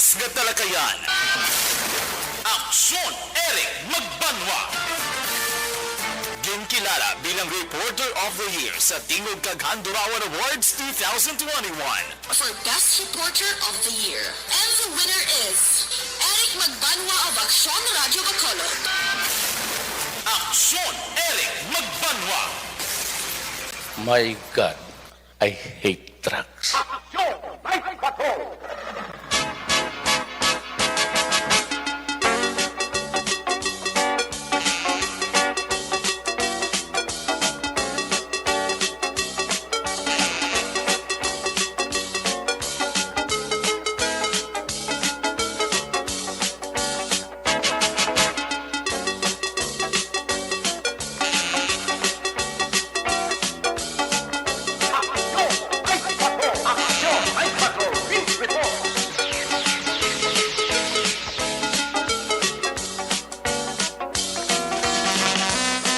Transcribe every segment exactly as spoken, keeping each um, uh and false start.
Nga talakayan. Aksyon, Eric Magbanwa. Ginkilala bilang Reporter of the Year sa Tingog kag Handurawan Awards two thousand twenty-one. For Best Reporter of the Year. And the winner is Eric Magbanwa of Aksyon Radyo Bacolod. Aksyon, Eric Magbanwa. My God, I hate drugs.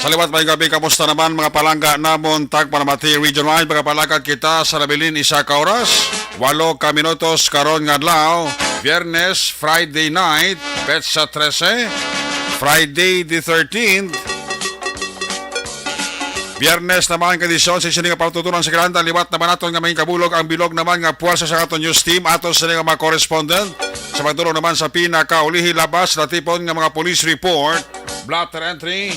Sa liwat, may gabi. Kamusta naman, mga palangga namon, tag Panamati Region Wide? Magapalakad kita sa nabilin isa ka oras, walo ka minutos karon nga adlaw, Biyernes, Friday night, petsa trese, Friday the thirteenth. Biyernes naman, ka edisyon sa sini nga patutunan sa Granda. Liwat naman naton nga may kabulog ang bilog naman nga puwersa sa aton news team, aton sini nga mga correspondent. Sa pagtulong naman sa pinakaulihi labas natipon nga mga police report, blotter entry,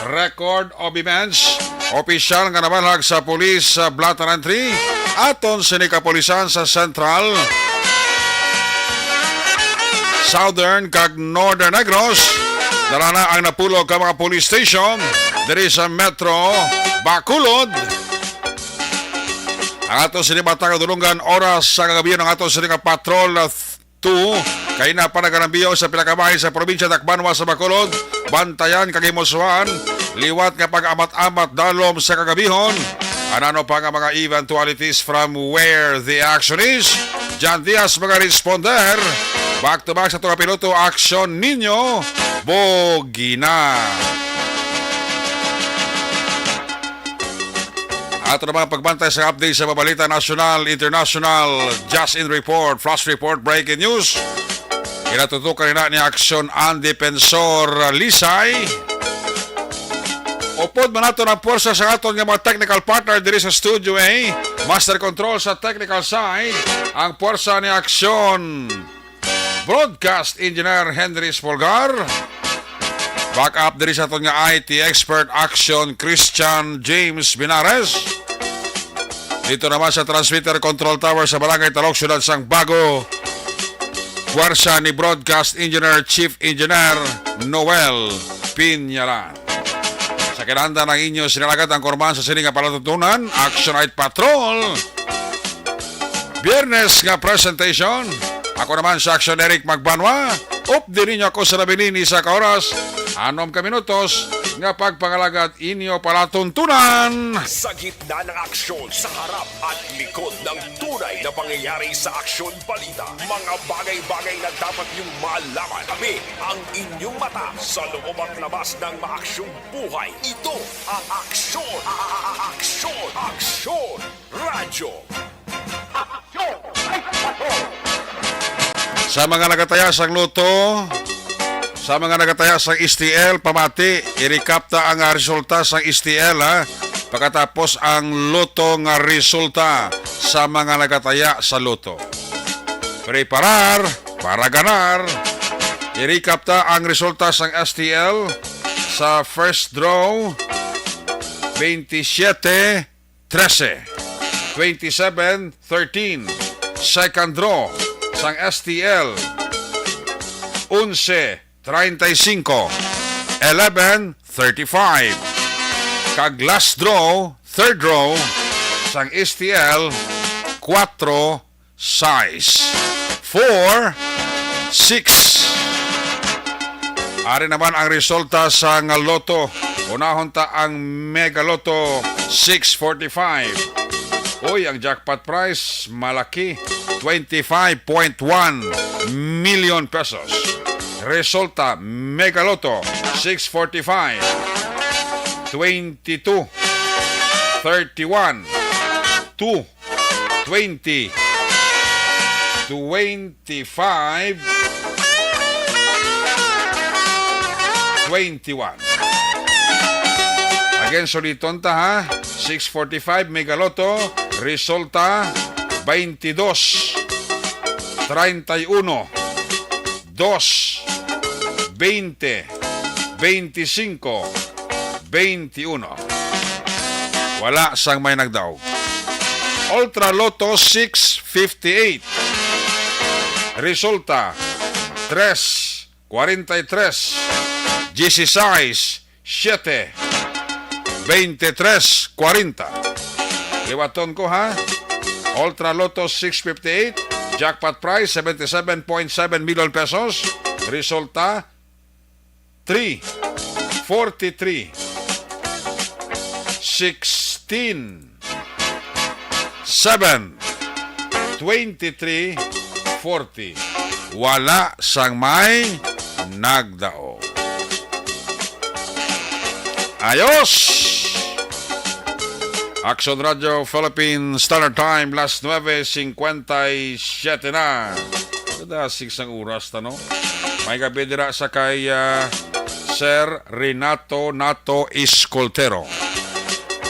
record of events, opisyal nga nabalhag sa police sa blotter entry, aton sini kapulisan sa Central, Southern kag Northern Negros. Dala na ang napulo ka mga police station diri sa Metro Bacolod. Ang ato sini matag dulungan oras sa kagabi ang ato sini nga patrol, uh, two, kay na pa nagarambiyo sa pila ka bahin sa probinsya Tacbanwa sa Bacolod. Bantayan kag himusuan liwat nga pag-amat-amat dalom sa kagabihon. Anano pa nga mga eventualities from where the action is? Jan Diaz magaresponder. Back to back sa tunga piloto, aksyon ninyo. Bogi na. Ato naman pagbantay sa update sa mga balita nasyonal, international, just in report, flash report, breaking news. Ginatutukan nila ni Aksyon ang Defensor Lisay. Upod man nato ang puwersa sa aton nga mga technical partner diri sa Studio A. Master Control sa technical side, ang puwersa ni Aksyon Broadcast Engineer Henry Spolgar. Backup diri sa aton nga I T expert, Action, Christian James Binares. Dito naman sa Transmitter Control Tower sa Barangay Talok, Siyudad sang Bago, puwersa ni Broadcast Engineer, Chief Engineer Noel Piñaran. Sa kinahanglan ang inyo sinalagad ang kurman sa sini nga palatuntunan, Action Night Patrol. Biyernes nga presentation. Ako naman sa Action, Eric Magbanwa. Updi ninyo ako sa nabilin isa ka oras, anom ka minutos nga pagpangalagad inyo palatuntunan. Sa gitna ng aksyon, sa harap at likod ng tunay na pangyayari sa aksyon balita, mga bagay-bagay na dapat niyong malaman. Kami ang inyong mata sa loob at labas ng maaksyong buhay. Ito ang aksyon, a-, a-, a-, aksyon, aksyon, radyo. Sa mga nagataya sang Lotto, sa mga nagataya sang S T L, pamati, i-recap ta ang, ah, resulta sang S T L, ha. Pagkatapos ang Lotto nga resulta sa mga nagataya sa Lotto. Preparar para ganar. I-recap ta ang resulta sang S T L sa first draw, twenty-seven trese, twenty-seven thirteen. Second draw sang S T L, onse treinta y cinco, eleven thirty-five. Kag last draw, third draw sang S T L, kuwatro sais, four six. Ari naman ang resulta sang Lotto. Unahon ta ang Mega Lotto six forty-five. Uy, ang jackpot prize malaki, twenty-five point one million pesos. Resulta, Mega Lotto six forty-five, twenty-two, thirty-one, two, twenty, twenty-five, twenty-one. Again, suliton ta ha. Six forty-five, Mega Lotto. Resulta, twenty-dos, treinta y uno, dos, veinte, veinticinco, veintiuno. Wala sang may nagdaog. Ultra Lotto six fifty-eight. Resulta, tres, cuarenta y tres, dieciséis, siete, veintitrés, cuarenta. Liwaton ko ha. Ultra Lotto six fifty-eight, jackpot prize seventy-seven point seven million pesos. Resulta, three, forty-three, sixteen, seven, twenty-three, forty. Wala sang may nagdaog. Ayos! Action Radio Philippines Standard Time, las nuebe cincuenta y siete na. Kadasig sang oras ta, no? May gabi dira sa kay, ah, Sir Renato Nato Escoltero.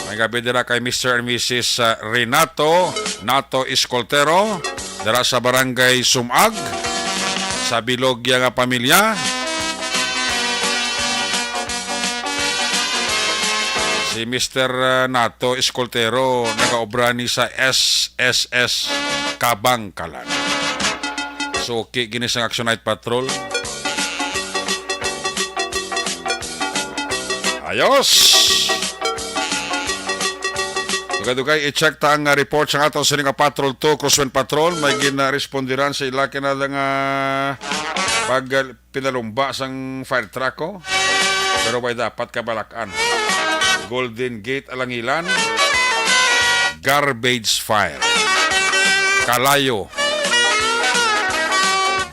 May gabi dira kay Mister and Missus, ah, Renato Nato Escoltero, dira sa Barangay Sumag, sa bilog niya nga pamilya. Si Mister, ah, Nato Escoltero, nagaobra ni sa S S S Kabangkalan. Suki gini sang Action Night Patrol. Ayos! Dugay-dugay, i-check ta ang, ah, report sang ato sini nga Patrol two, Crosswind Patrol. May ginarespondiran sa ila kinada nga pag, ah, pinalumba sang fire truck ko. Pero may dapat kabalak-an. Golden Gate, Alangilan. Garbage fire. Kalayo.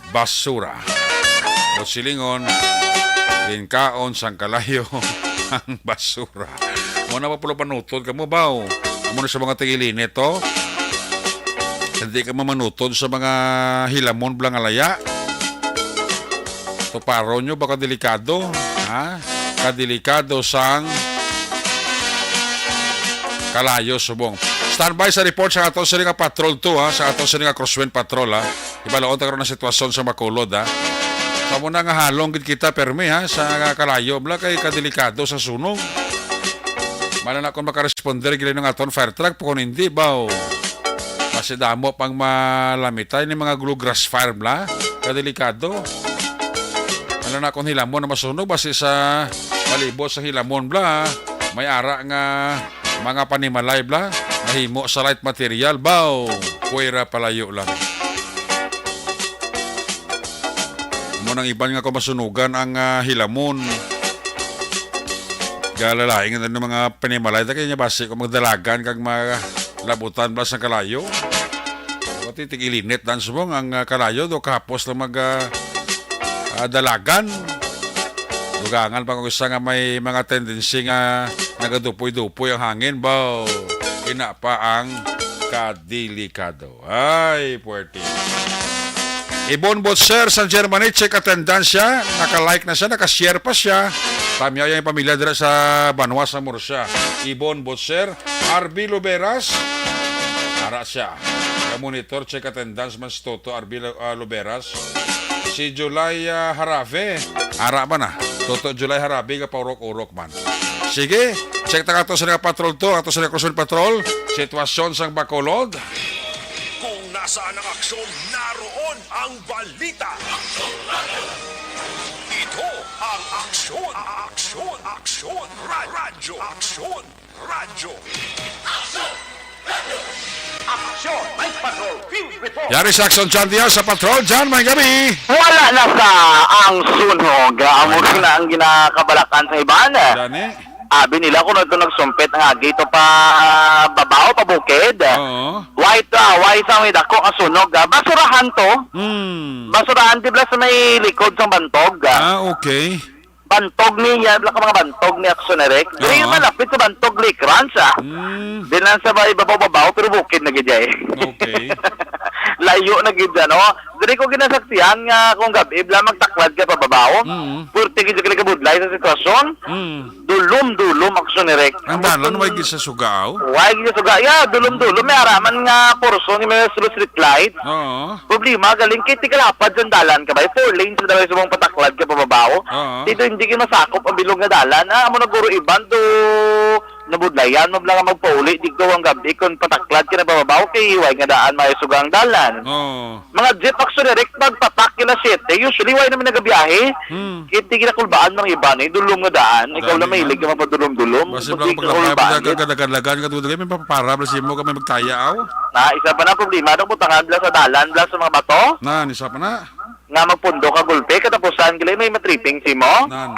Basura. Buot silingon, ginkaon sang kalayo ang basura. Mo na pa pulo panutod kamo, baw. Amo na sa mga tig-ilinit, to. Hindi ka mamanutod sa mga hilamon bala nga laya. Tuparon nyo ba kadelikado? Ha? Kadelikado sang kalayo subong. Standby sa report sa ato sini nga Patrol two, ha, sa ato sini nga Crosswind Patrol, ha. Ibalaon ta karon ang sitwasyon sa Bacolod, ha. Sa muna nga halong gid kita permi, ha, sa kalayo bala kay kadelikado sa sunog. Mala na kung makaresponder gid ang aton fire truck, kung hindi, baw. Kasi damo pang malamitay ni mga bluegrass fire bala. Kadelikado. Ano na kung hilamon na masunog, basi sa palibot sa hilamon bala, may ara nga mga panimalay bala, nahimo sa light material, baw. Puwera palayo lang. Mo nang iban nga kung masunugan ang, ah, hilamon. Galalaing ang mga panimalay ta kay niya basi kung magdalagan kag malabutan bala sa kalayo. Pati tig-ilinit dan subong ang, ah, kalayo do kahapos lang mag, ah, ah, dalagan. Dugangan pa kung isa nga may mga tendency nga nagadupoy-dupoy ang hangin, baw. Ina pa ang kadelikado. Ay, puwerte. Ibon Butcher sa Germany, check attendance siya. Naka-like na siya, naka-share pa siya. Tamyaw yang pamilya dira sa Banwa sa Murcia. Ibon Butcher, R B Luberas. Ara siya. Ka-monitor, check attendance man si Toto R B Lu-, ah, Luberas. Si July, ah, Harabe. Ara man na. Toto July Harabe, kapaurok-urok man. Sige, check ta ato sa nga Patrol two, ato sa nga Crosswind Patrol. Sitwasyon sang Bacolod. Kung nasaan ang aksyon, naroon ang balita. Ito ang Aksyon, Aksyon, Aksyon, Ra-, Radyo, Aksyon, Radyo. Aksyon, Night Patrol, Field Report. Yari sa Aksyon, John Diaz sa Patrol. John, may gabi. Wala na sa ang sunog. Amo Wala. na ang ginakabalakan sa iban. Gani? Abi nila kung ito nagsumpit nga agi ito pa, ah, babaw, pa bukid. Oo. Why ito, ah, why sa may dako nga sunog, ah? Basurahan to. Hmm. Basurahan, di ba, sa may likod sa bantog, ah? Ah, okay. Bantog ni, yan lang ka mga bantog ni Action Direct. Diri Oo. Malapit sa Bantog Lake Ranch, ah. Mm. Di lang sa may babaw-babaw, pero bukid na gid, eh. Okay. Layo na gid, ano. Diri ko ginasaksihan nga kung gabi, bla, magtaklad ka pababaw. Mm. Purti gid ka kabudlay sa sitwasyon. Mm. Dulom-dulom, Action Direct. Ang dalan, way gid sa suga, aw? Way gid sa suga. Ya, dulom-dulom. May araman nga portion, may street light. Oo. Problema, galing kay tikalapad sa dalan ka ba? Four lanes na daw sa mong pataklad ka pababaw. Oo. Dito hindi ka masakop ang bilog nga dalan. Ah, amo na guro iban do nabudlayan mo lang magpauli dito ang gabi kung pataklad ka na pababaw kay hiway nga daan may sugang dalan. Oo. Mga jeep Action Direct magpatak kila siyete. Usually, way naman nagabiyahe. Hmm. Kay tigil na kulbaan mga iban eh. Dulom nga daan. Ikaw Dali lang mahilig man. Ka mapadulom-dulom. Basi Hindi lang ka paglabay, kulbaan, eh. Pagkadagan-dagan ka, dugay, may papara, basi mo ka may magtaya, aw. Na, isa pa na problema, daw butangan bla sa dalan, bla sa mga bato. Nan, isa pa na. Nga magpundo ka gulpe, katapusan, gali may matripping si mo. Nan.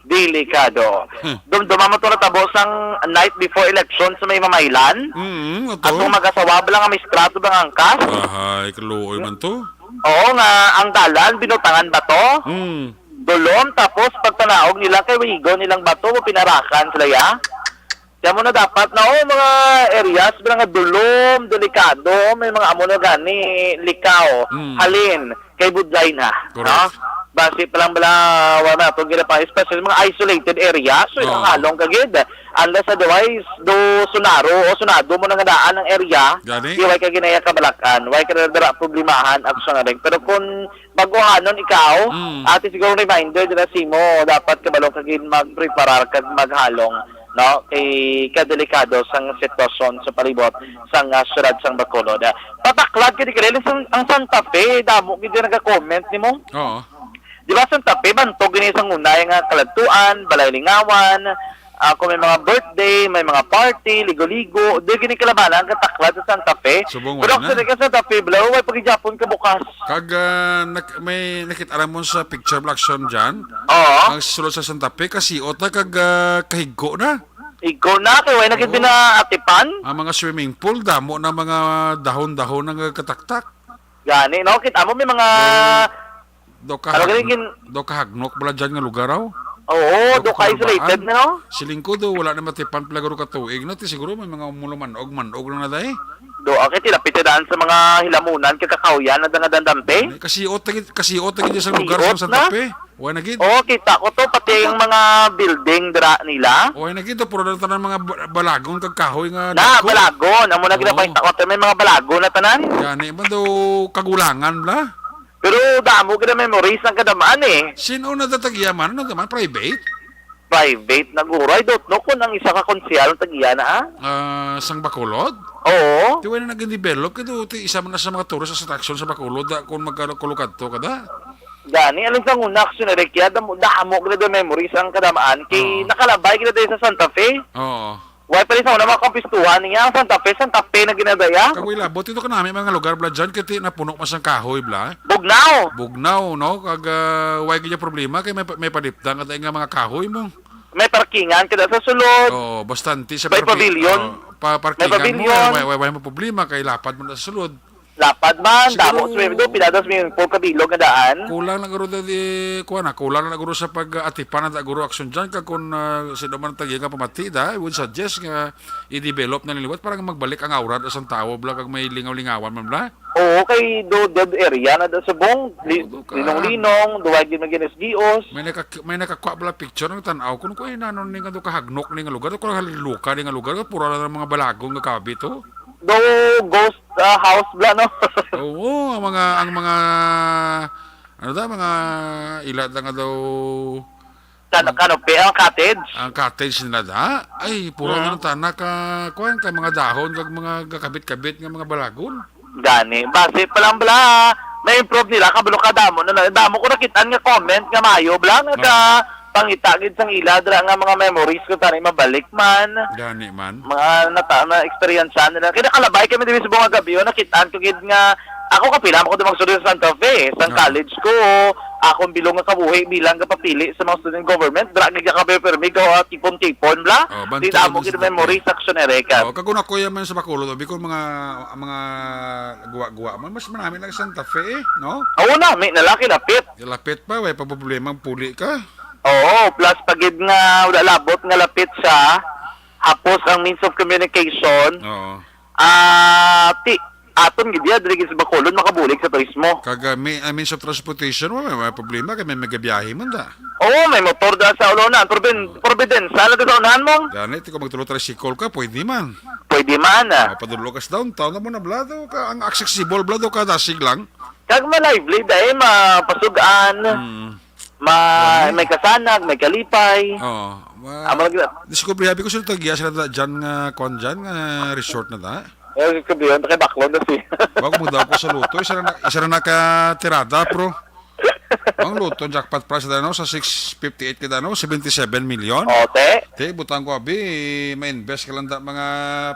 Delikado. Hmm. Dumduma mo to natabo sang night before election sa may Mamaylan. Mm, ato. Atong mag-asawa bla nga may strato bla nga angkas. Ahay, kaluoy man to. Oo nga, ang dalan, binutangan bato. Mm. Dulom, tapos pagpanaog nila kay wigo nilang bato, pinarakan sila, ya. Kaya mo na dapat na, oh, mga areas, mga dulom, delikado, may mga amo na gani, likaw, Mm. halin, kay budlay na, Correct. no? Basi pa lang bala, wala na, itong gina pa, especially mga isolated areas, so, Oo. Yung halong kagid, unless otherwise, do sunaro, o sunado mo na nga daan ang area, Gani? di way ka ginaya kabalakan, way ka na dara problemahan, action na rin. Pero kung baguhanon ikaw, Mm. ati siguro reminder din na simo, dapat kabalo ka gid magpreparar kag maghalong, no? Kay kadelikado sang sitwasyon sa palibot sang, ah, siyudad sang Bacolod. Pataklad ka di kalili sang, ang Santa Fe, damo gid yung nag-comment nimo. Oo. Di ba Santa Fe, bantog gini sang unay nga kaladtuan, balay lingawan, ah, kung may mga birthday, may mga party, ligo-ligo, di gini kalabanan ang kataklad sa Santa Fe. Subong Pero wala na. Actually, ka Santa Fe, bro, way pagidyapon ka bukas. Kag, ah, nak-, may nakita lang mo sa picture, Black Sean, dyan? Oo. Ang sulod sa Santa Fe, kasiot na kag, ah, kahigko na. Igko na, kay way na gid Oo. Binaatipan. Ang mga swimming pool, damo na mga dahon-dahon ang kataktak. Gani, no? Kita mo, may mga Do, do Ano gani kahagnok, gin- do kahagnok bala dyan nga lugar, aw? Oo, Do do ka isolated kababaan. Na, no? Siling ko, do, wala na matipan pala guro ka tuig na, ti siguro may mga mulumanog-manog na na, day. Do, okay, tilapit na daan sa mga hilamunan, kay kakahuyan na nga dandampe. Gani, kasiot na gid, kasiot na gid sa lugar sa Siot Santa na? Fe. Way na gid. Oo, kita ko to, pati yung mga building dira nila. Way na gid, to, puro na tanan mga ba-, balagon kag kahoy nga Na, dako. Balagon. Amo na Oo. Ginapakita ko, may mga balagon na tanan. Gani, man daw kagulangan bala. Pero damo gid ang memories ang kadamaan eh. Sino na tatagya man? Ano naman? Private? Private na guro. I don't know kung ang isa ka konsehal ang tagya na, ah. Ah, sang Bacolod? Oo. Di wala na naging develop. Kaya ti isa man na sa mga tourist attraction sa Bacolod, da, kung magkalukad to kada. Gani, alam sa una, action na rin kaya, damo, damo gid ang memories ang kadamaan. Kay Oo. Nakalabay gid tayo sa Santa Fe. Oo. Way pa rin sa una mga kampistuhan niya, ang Santa Fe, Santa Fe na ginadaya. Kagoy labot, ito ka namin mga lugar, bla, dyan, kaya ti-, napuno pa sang kahoy, bla. Bugnaw! Bugnaw, no? Kag, ah, way gid yung problema, kay may, may palipdan ka tayo nga mga kahoy mo. May parkingan ka na sa sulod. Oo, bastante sa May parki-, pavilion. Oo, pa-, May parkingan mo, pavilion. Way, way, way mo problema, kay lapad mo na sa sulod. Lapad man, Siguro damo sweldo, pila daw swimming pool kabilog nga daan. Kulang na guro di, kuha na, kulang na guro sa pag-atipan na guro aksyon dyan, kag kung, ah, sino man tagi nga pamati da, I would suggest nga i-develop na niliwat para nga magbalik ang aura sa tao, bla, kag may lingaw-lingawan man, bla. Oo, kay do dead area na da subong, li-, Oo, do ka. Linong-linong, duwag yun mag-N S D Os. May nakak-, may nakakwa bla picture ng tanaw, kung kuha na, ano, ni nga do kahagnok ni nga lugar, kung haliluka ni nga lugar, pura lang mga balagon nga kabi to. Do ghost, ah, house bla, no? Oo, ang mga, ang mga, ano da, mga ila da nga daw, Kan-, ang kanopi, ang cottage. Ang cottage nila da. Ay, puro Mm. na tana ka, kuwan ka, mga dahon, kag mga gakabit-kabit nga mga balagon. Gani, base pa lang bala, na-improve nila, kabalo ka damo na, na, damo ko nakitaan nga comment nga mayo bla, nga Oo. ka, pangita gid sang ila dira nga mga memories ko tani mabalik man. Gani man. Mga nata-, na-experiencean nila. Kaya nakalabay kami diri sa mga gabi, oh, nakitaan ko gid nga, ako kapila mo ko magsulod sa Santa Fe, sa Oo. college ko, akong bilog nga kabuhi bilang kapapili sa mga student government, dira gid ka permi ka, ah, tipon-tipon bla. Oh, Di bantog damo ang gid Santa Fe. Memories sa action area ka. Oh, kag una ko yan man sa Bacolod, abi ko mga, mga guwa-guwa man, mas manami lang Santa Fe, eh, no? Oo na, may nalaki lapit. Lapit pa, way pa problema, puli ka. Oo, plus pa gid nga wala labot nga lapit siya, hapos ang means of communication. Oo. Ah, ti aton gid ya, diri gid sa Bacolod, makabulig sa turismo. Kag, ah, may, ah, means of transportation, wala may problema, kay may magabiyahe man da. Oo, may motor da sa ulonan. Provin-, Providencia, na sa unahan mo. Gani, ti kung magtulo tricycle ka, pwede man. Pwede man, ah. Ah, padulog ka sa downtown, na mo na, blado ka, ang accessible, blado ka, dasig lang. Kag ma-lively, dahil mapasugan, Mm. ma-, Gani. may kasanag, may kalipay. Oo. Ma-, Amo lagi na. Discovery Happy ko sila tagiya sila da dyan nga, kwan dyan, nga resort na da. Eh, sabihan, kay Baklon na si. Wag mo daw ko sa luto. Isa na, isa na nakatirada, pro. Ang luto, jackpot prize na, no, sa six fifty-eight ka, no, seventy-seven million. O, te. Te, butang ko, abi, ma-invest ka lang da, mga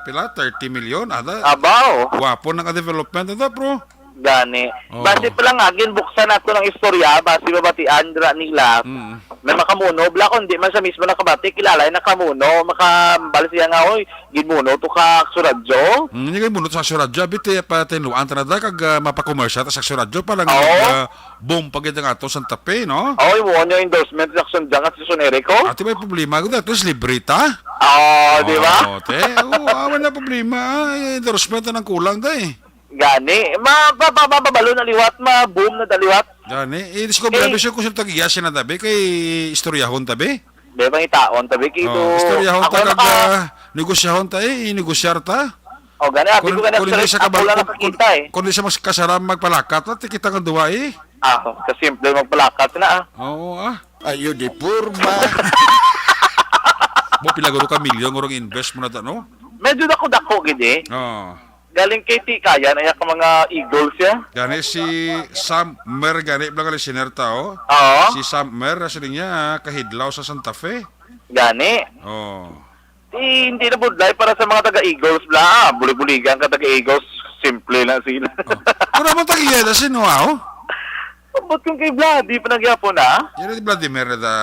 pila, thirty million, ada. Abaw. Guwapo na ka development, ada, pro. Gani. Oo. Basi pa lang, ah, ginbuksan nato ng istorya, basi mabatian dira nila. Mm. May makamuno, bla, kung di man siya mismo nakabati, kilala yung nakamuno, makambal siya nga, "Oy, ginmuno to ka Aksyon Radyo." Mm, hindi kayo munot sa Aksyon Radyo, abi, te, pa tinluan ta na da, kag, ah, mapakomersya ta sa Aksyon Radyo, para nga Oo. mag, ah, boom pa gid ang ato Santa Fe, no? Oo, yung mo yung endorsement sa Aksyon Radyo at Aksyon Erico. Ate, may problema ko, at least libre ta. Oo, di ba? Oo, te. Oo, ah, wala problema. Ah, endorsement na nang kulang, day. Gani, ma-, pa-, pa-, mapabalo na liwat, ma-boom na da liwat. Gani, i-discover Eh. abi siya kung sino tagiya siya na dabi, kay istoryahon tabi. Di ba, itaon tabi, kay Oh, ito, istoryahon ako ta na kag, naka- ah, negosyahon ta, eh, i-negosyar ta. Oh, gani, abi Kung, ko gani, kung hindi siya ako kabal-, lang kung, nakakita, eh. kung hindi siya mas kasarang magpalakat, ta, kita nga duwa, eh. Ah, kasimple magpalakat na, ah. Oo, ah. Ayo di purba. Mo, pila guro ka milyon guro ang invest mo na ta, no? Medyo dako-dako gid, eh. Oo. Galing kay Tikayan, ay ka mga Eagles, ya. Gani si Sam Mer, gani, bla ka listener ta, oh. Oo. Si Sam Mer, ah, sila niya, ah, kahidlaw sa Santa Fe. Gani. Oh. Di, hindi na budlay para sa mga taga-Eagles, bla. Ah, bulig-buligan ka taga-Eagles, simple na sila. Oh. Pero mo tagiya na sino, ah, oh? Ambot kung kay Vladi pa nagyapon, ah. Yan ang Vladimir na the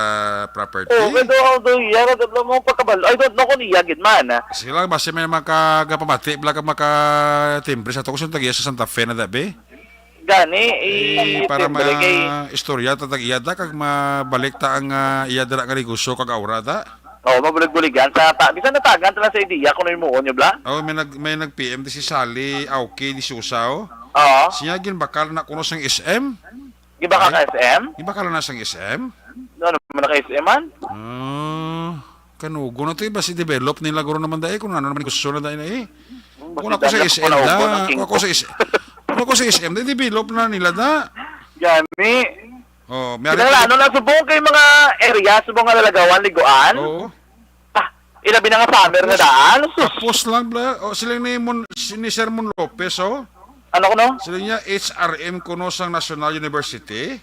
property. Oh, pero although iya na tatlo mo pagkabalo. I don't know kung iya gid man, ah. Sige lang, basta may makagapamati, bla ka makatimbre sa to, kung saan tagiya sa Santa Fe na dabi. Gani, Eh, i-, para timbre kay ma-, istorya, tatag iya da, kag mabalik ta ang, ah, iya dala nga negosyo, kag aura da. Oh, mabulig-buligan sa ta-, bisan natagan ta lang sa ideya kung ano yung muon nyo, bla. Oh, may nag-, may nag-P M di si Sally Auki di Susa, oh. Oo. Siya ginbakal na kuno sang S M. Gibakal Ay. ka S M? Gibakal na sang S M? Ano naman naka S M man? Ah, kanugo na to, iba si develop nila guro naman dai kung ano naman gusto na dai na, eh. Kung ako sa Basta S M na, panauban ang kung ako sa S-, kung ako sa S M, di develop na nila da. Gani. Oh, may Kinahanglan, ano na subong kay mga area, subong nga lalagawan, liguan? Oo. Ah, ilabi na nga summer na Tapos, daan. Sus. tapos lang, bla. Oh, sila ni Mon-, si, ni Sir Mon Lopez, oh. Ano ko, no? Sila niya, H R M kuno sang National University.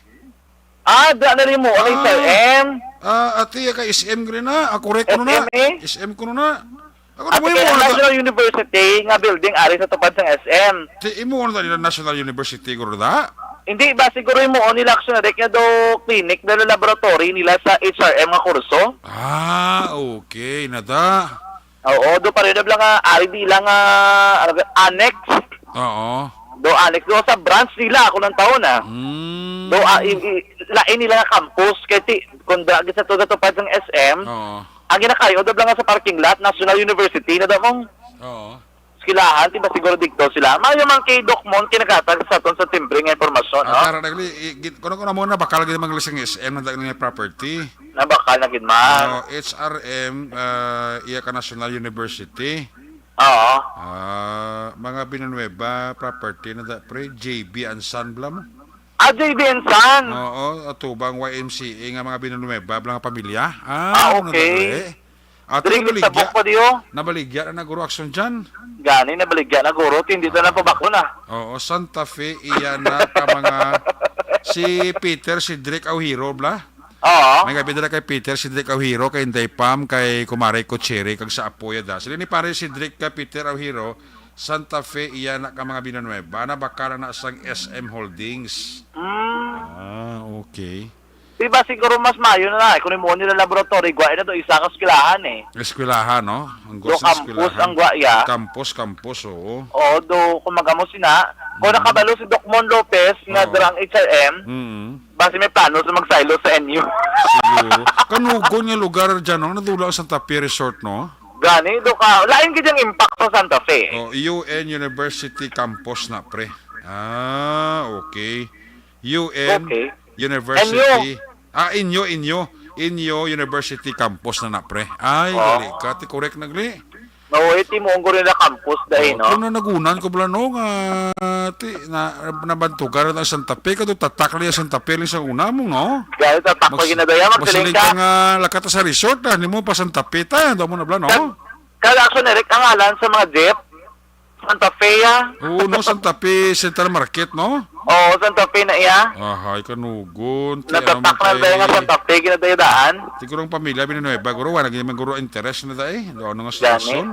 Ah, da na rin mo, ano yung Ah. Sir M? Ah, ati, ka S M gani na. Ah, correct kuno na. S M, eh? S M kuno na. Ako na At mo yung kaya mga National University nga building ari sa tupad sang S M. Ti, imo na nila National University, guro da? Hindi ba siguro yung mo nila action na nga do clinic, do laboratory nila sa H R M nga kurso? Ah, okay, nada. Oo, do pa rin lang nga, ari di lang nga, ano, annex. Oo. Do annex, do sa branch nila, ako ng taon, ah. Mm. Do, ah, i-, i-, lain nila nga campus, kay ti, kung da, sa to, sa tupad sang S M, Oo. ang ginakayo, do lang nga sa parking lot, National University, na daw mong Oo. eskwelahan, di ba siguro digto sila? Mayo man kay Doc Mon, kinakatag sa aton sa timbre nga impormasyon, Ah, no? Tara, nagli-, i-, gin-, kuno, kuno mo na, bakal gid mga lisang S M na daghan nga property. Nabakal na gid man. Oh, H R M, ah, iya ka National University. Oo. Ah, mga Villanueva property na da, pre, J B and Son bla mo. Ah, J B and Son. Oo, atubang Y M C A nga mga Villanueva, mga pamilya. Ah, Ah, ano na okay. dali? Ato Diri, nabaligya. Tabok pa diyo. Nabaligya na na, guro, action dyan. Gani, nabaligya na, guro. Hindi na lang pabaklo na. Oo, Santa Fe, iya na ka mga si Peter, si Drake Aujiro, bla? Oo. May gabi dala kay Peter, si Drake Aujiro, kay Inday Pam, kay Kumare Kuchiri, kag sa apo ya da. Sila ni pare si Drake ka Peter Aujiro, Santa Fe, iya na ka mga Villanueva, na baka na sang S M Holdings. Mm. Ah, okay. Di ba siguro mas mayo na lang, eh, kung imo nila laboratory, gwa na to, isa ka eskwelahan, eh. Eskwelahan, no? Ang Do gusto ng campus eskwelahan. ang gwa, ya. Campus, campus, oo. Oo, do, kung magamo sina, kung Mm. nakabalo si Doc Mon Lopez nga Oo. darang H R M, Mm. Basi may plano sa magsaylo sa N U. Siguro. Kanugon nga lugar dyan, no? Nadula ang Santa Fe Resort, no? Gani, do ka, lain gid ang impact sa Santa Fe. Oh, U N University Campus na, pre. Ah, okay. U N Okay. University. N U. Ah, inyo, inyo. Inyo University Campus na na, pre. Ay, Oh. gali ka. Ti correct na, gali. No, iti mo ang Gorilla Campus, dahil, Oh, no? Kung nanagunan ko bala, no, nga, ti, na, nabantugan na ang Santa Fe, kado tatak lang yung Santa Fe, lang sa una mo, no? Gani, tatak Mas- pa ginadaya, magsiling magsiling ka. Ka nga, lakat sa resort, ah, ni mo pa Santa Fe, ta, daw mo na bala, no? Kag-, kag action, Eric, ang ngalan sa mga jeep, Santa Fe, ah. Oo, no, Santa Fe Central Market, no? Oo, Santa Fe na iya. Ahay, kanugon. Ti, ano Natatak man na dahil nga kay Santa Fe, ginadayadaan. Siguro ang pamilya, Villanueva, guro, wala naging guro interest na dahil. Doon nga Gani. sitwasyon.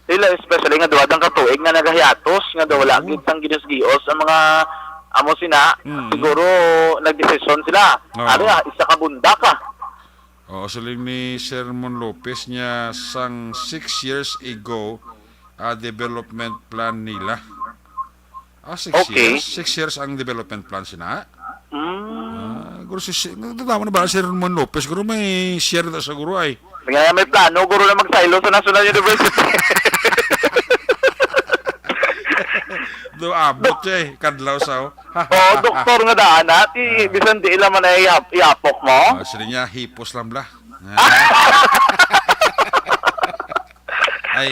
Sila, especially nga duha dang katuig nga nagahiatos, nga daw wala Oo. gid sang ginos-gios ang mga amo sina, Mm. siguro nagdesisyon sila. Oo. Ano nga, isa ka bunda ka. Oo, siling ni Sermon Lopez niya sang six years ago, ah, development plan nila. Ah, six Okay. years? Six years ang development plan sina? Mm. Ah, guro si, si, nadama na ba si Sermon Lopez? Guro may share na sa guro ay. Nga may plano, guro na magsaylo sa National University. Do abot siya eh, kadlaw sa, oh. Oo, doktor nga daan, ha? Ti, Ah. bisan di ila man ay ihap-, ihapok mo. Ah, sila niya, hipos lang bla. Ay,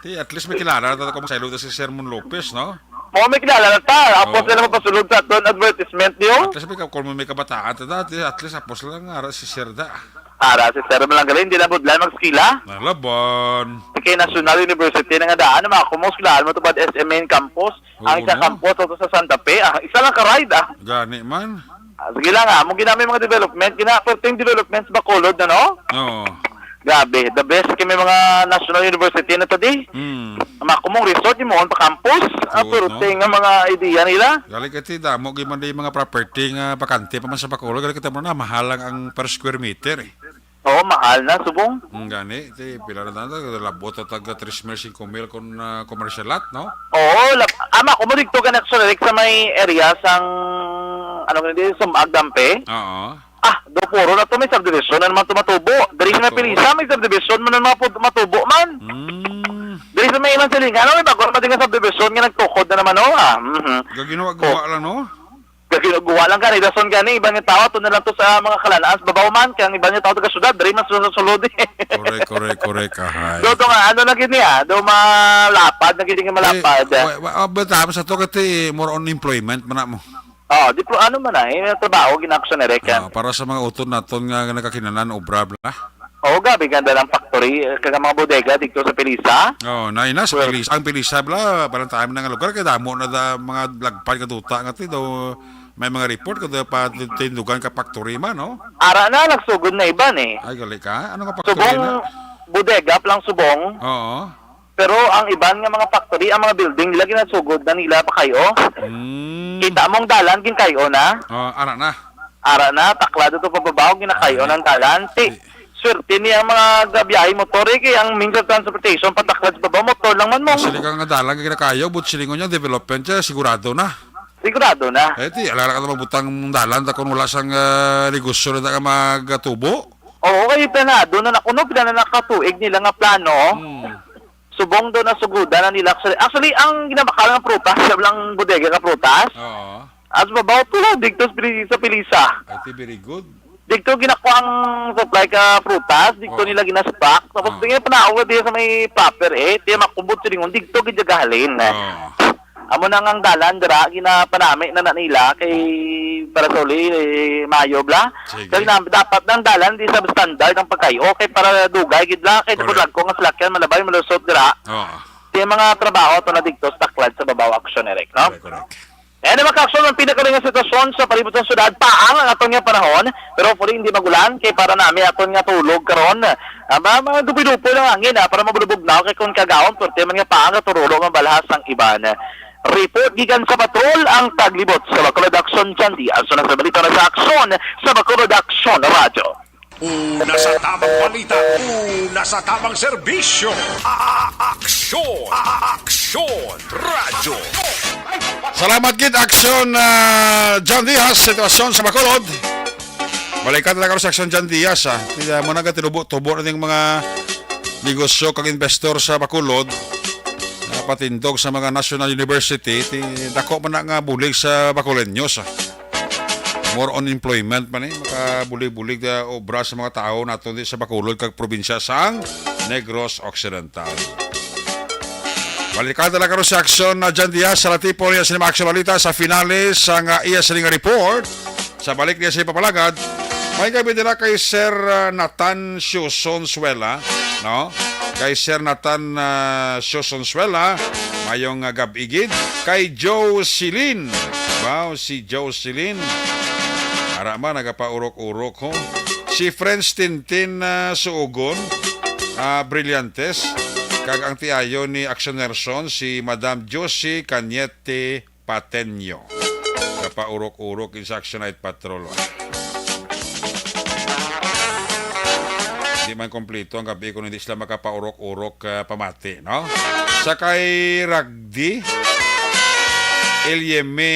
ti, at least may kilala na ta kung saylo ta si Sermon Lopez, no? Mo, may kilala na ta. Apos Oo. na lang mapasulod sa aton advertisement niyo. At least may ka-, kung may kabataan ta dati, at least apos lang nga, ara si Sir da. Ara, si Sir man lang galing, di na budlan magskila. Nalaban. Kay National University na nga daan, mga kumos, kilahan mo to ba, S M N campus? Ang Oo, isa no? campus, ato sa Santa Fe, ah, isa lang ka ride, ah. Gani man. Ah, sige lang, ah, mo ginami mga development, gina, perting development sa Bacolod, ano? Oo. Grabe, the best kay may mga national university na to, di. Hmm. Ang mga kumong resort, yung mga pa-campus, ah, Oo, pero no? ting ang mga idea nila. Galing ka, ti, damo, gyud man di mga property nga bakante pa man sa Bacolod, galing kita mo na, mahal lang ang per square meter, eh. Oo, mahal na, subong. Ang gani, ti, pila na tayo, labot na taga tres mil, cinco mil kung, ah, commercial lot, no? Oo, lab-, ama, kung mo dito ka na, Sir Rick, sa may area sang, ano nga, di, Sumag, Dampe. Oo. Ah, do puro na to, may subdivision na naman to matubo. Diri sa may Ito. Pilisa, may subdivision man ang mga pud-, matubo man. Mm. Diri sa may Iman Silingan, may bago naman din nga subdivision nga nagtukod na naman, oh, ah. Mhm. Gaginawa-gawa Oh. lang, no? Gaginawa lang gani, dason gani, iban nga tao, to na lang to sa mga kalanaan, sa babaw man, kaya ang iban nga tao taga syudad, diri man sa sulod, eh. Correct, correct, correct, ahay. Do, do nga, ano na gini, ah, do malapad na gini nga malapad, Eh, ah. wa-, wa-, ah, but, ah, sa to, kati, more on employment, man na mo. Oh, di po, ano man na, eh, trabaho, gina-action na rekan. Ah, para sa mga utod naton nga nagkakinanan, obra, bla. Oo, gabi, ganda ng factory, eh, kag mga bodega dito sa Pilisa. Oh, na, ina, sa Well, Pilisa, ang Pilisa, bla, parang tayo na nga lugar, kaya damo na da, mga lagpad nga duta nga ti, daw, may mga report, kada pa tindugan ka factory man, no? Ara na, nagsugod na iban, eh. Ay, gali ka? Ano nga factory Subong na? bodega, plang subong. Oo. Pero ang iban nga mga factory, ang mga building nila ginasugod na nila pa kayo. Mm. Kita mo ang dalan, gin kayo na. Oh, ara na. Ara na, taklado to pababaw, ginakayo Ay. ng dalan. Ti, Ay. swerte ni ang mga gabiyahe motor, eh, kay ang means of transportation, pataklad sa babaw, motor lang man mo. Sili ka nga dalan, ginakayo, but silingon niya, development siya, sigurado na. Sigurado na. Eh, ti, alala ka na magbutang dalan, ta kung wala sang, ah, negosyo na ka magtubo. Oo, kay planado na na kuno, pila na nakatuig nila nga plano. Hmm. Subong daw nasugudan na nila. Actually, actually, ang ginabakal nga prutas, sa lang bodega nga prutas. Oo. As babaw to, dito sa Pili-, sa Pilisa. Ay, ti, very good. Dito ginakuha ang supply ka prutas, dito Oo. nila ginastock. Tapos Oo. tingin panaog na diya sa may proper eh, tiya makubot sa lingon, dito gid gahalin. Oo. Amo na nga ang dalan dira, ginapanami na na nila kay para sa uli, eh, Mayo bla. Sige. Kay na, dapat nang dalan di sa standard ang pagkayo, kay para dugay gid bla, kay Correct. Dugag ko nga salakyan, malabay, malusot dira. Oo. Ti mga trabaho to na dito sa taklad sa babaw aksyon, Eric, no? Correct, correct. Yan ang mga aksyon ng pinakaling nga sitwasyon sa palibot ng syudad. Paang ang aton nga panahon, pero hopefully hindi magulan, kay para nami aton nga tulog karon. Ah, ma-, mga dupoy-dupoy lang hangin, ah, para mabulubog na, kay kung kagaon, perti man nga paang, turulo, mabalhas ang iban. Report gikan sa patrol ang taglibot sa Bacolod Action, Jandy. Aso na sa balita na sa aksyon sa Bacolod Action Radyo. Una sa tamang balita, una sa tamang serbisyo. A-, a-, aksyon, a-, a-, aksyon, radyo. Salamat gid, Action, ah, John Diaz, sitwasyon sa Bacolod. Balikan na lang sa Action John Diaz, ah. Ti-, ah, mo na ka tinubo-tubo na yung mga negosyo kag investor sa Bacolod. Napatindog sa mga national university, ti dako man na nga bulig sa Bacolenyos, ah. More on employment man, eh. Makabulig-bulig na obra sa mga tao naton di sa Bacolod kag probinsya sang Negros Occidental. Balikan na lang karon si Action na John Diaz sa Latipo niya sa mga Action Balita sa finale sa nga iya sining report. Sa balik niya sa ipapalagad, may gabi nila kay Sir, ah, Nathan Sioson Suela, no? Kay Sir Nathan, ah, Sioson Suela, mayong, ah, gab-i gid. Kay Joe Silin, wow, si Joe Silin. Ara man, nagapaurok-urok, ho. Si Friends Tintin, ah, Suugon, ah, Brillantes. Kag ang tiayo ni Action Nerson, si Madam Josie Cañete Patenyo. Kapaurok-urok gid sa Action Night Patrol. Di man kompleto ang gabi kung hindi sila makapaurok-urok, ah, pamati, no? Sa kay Ragdi, Elieme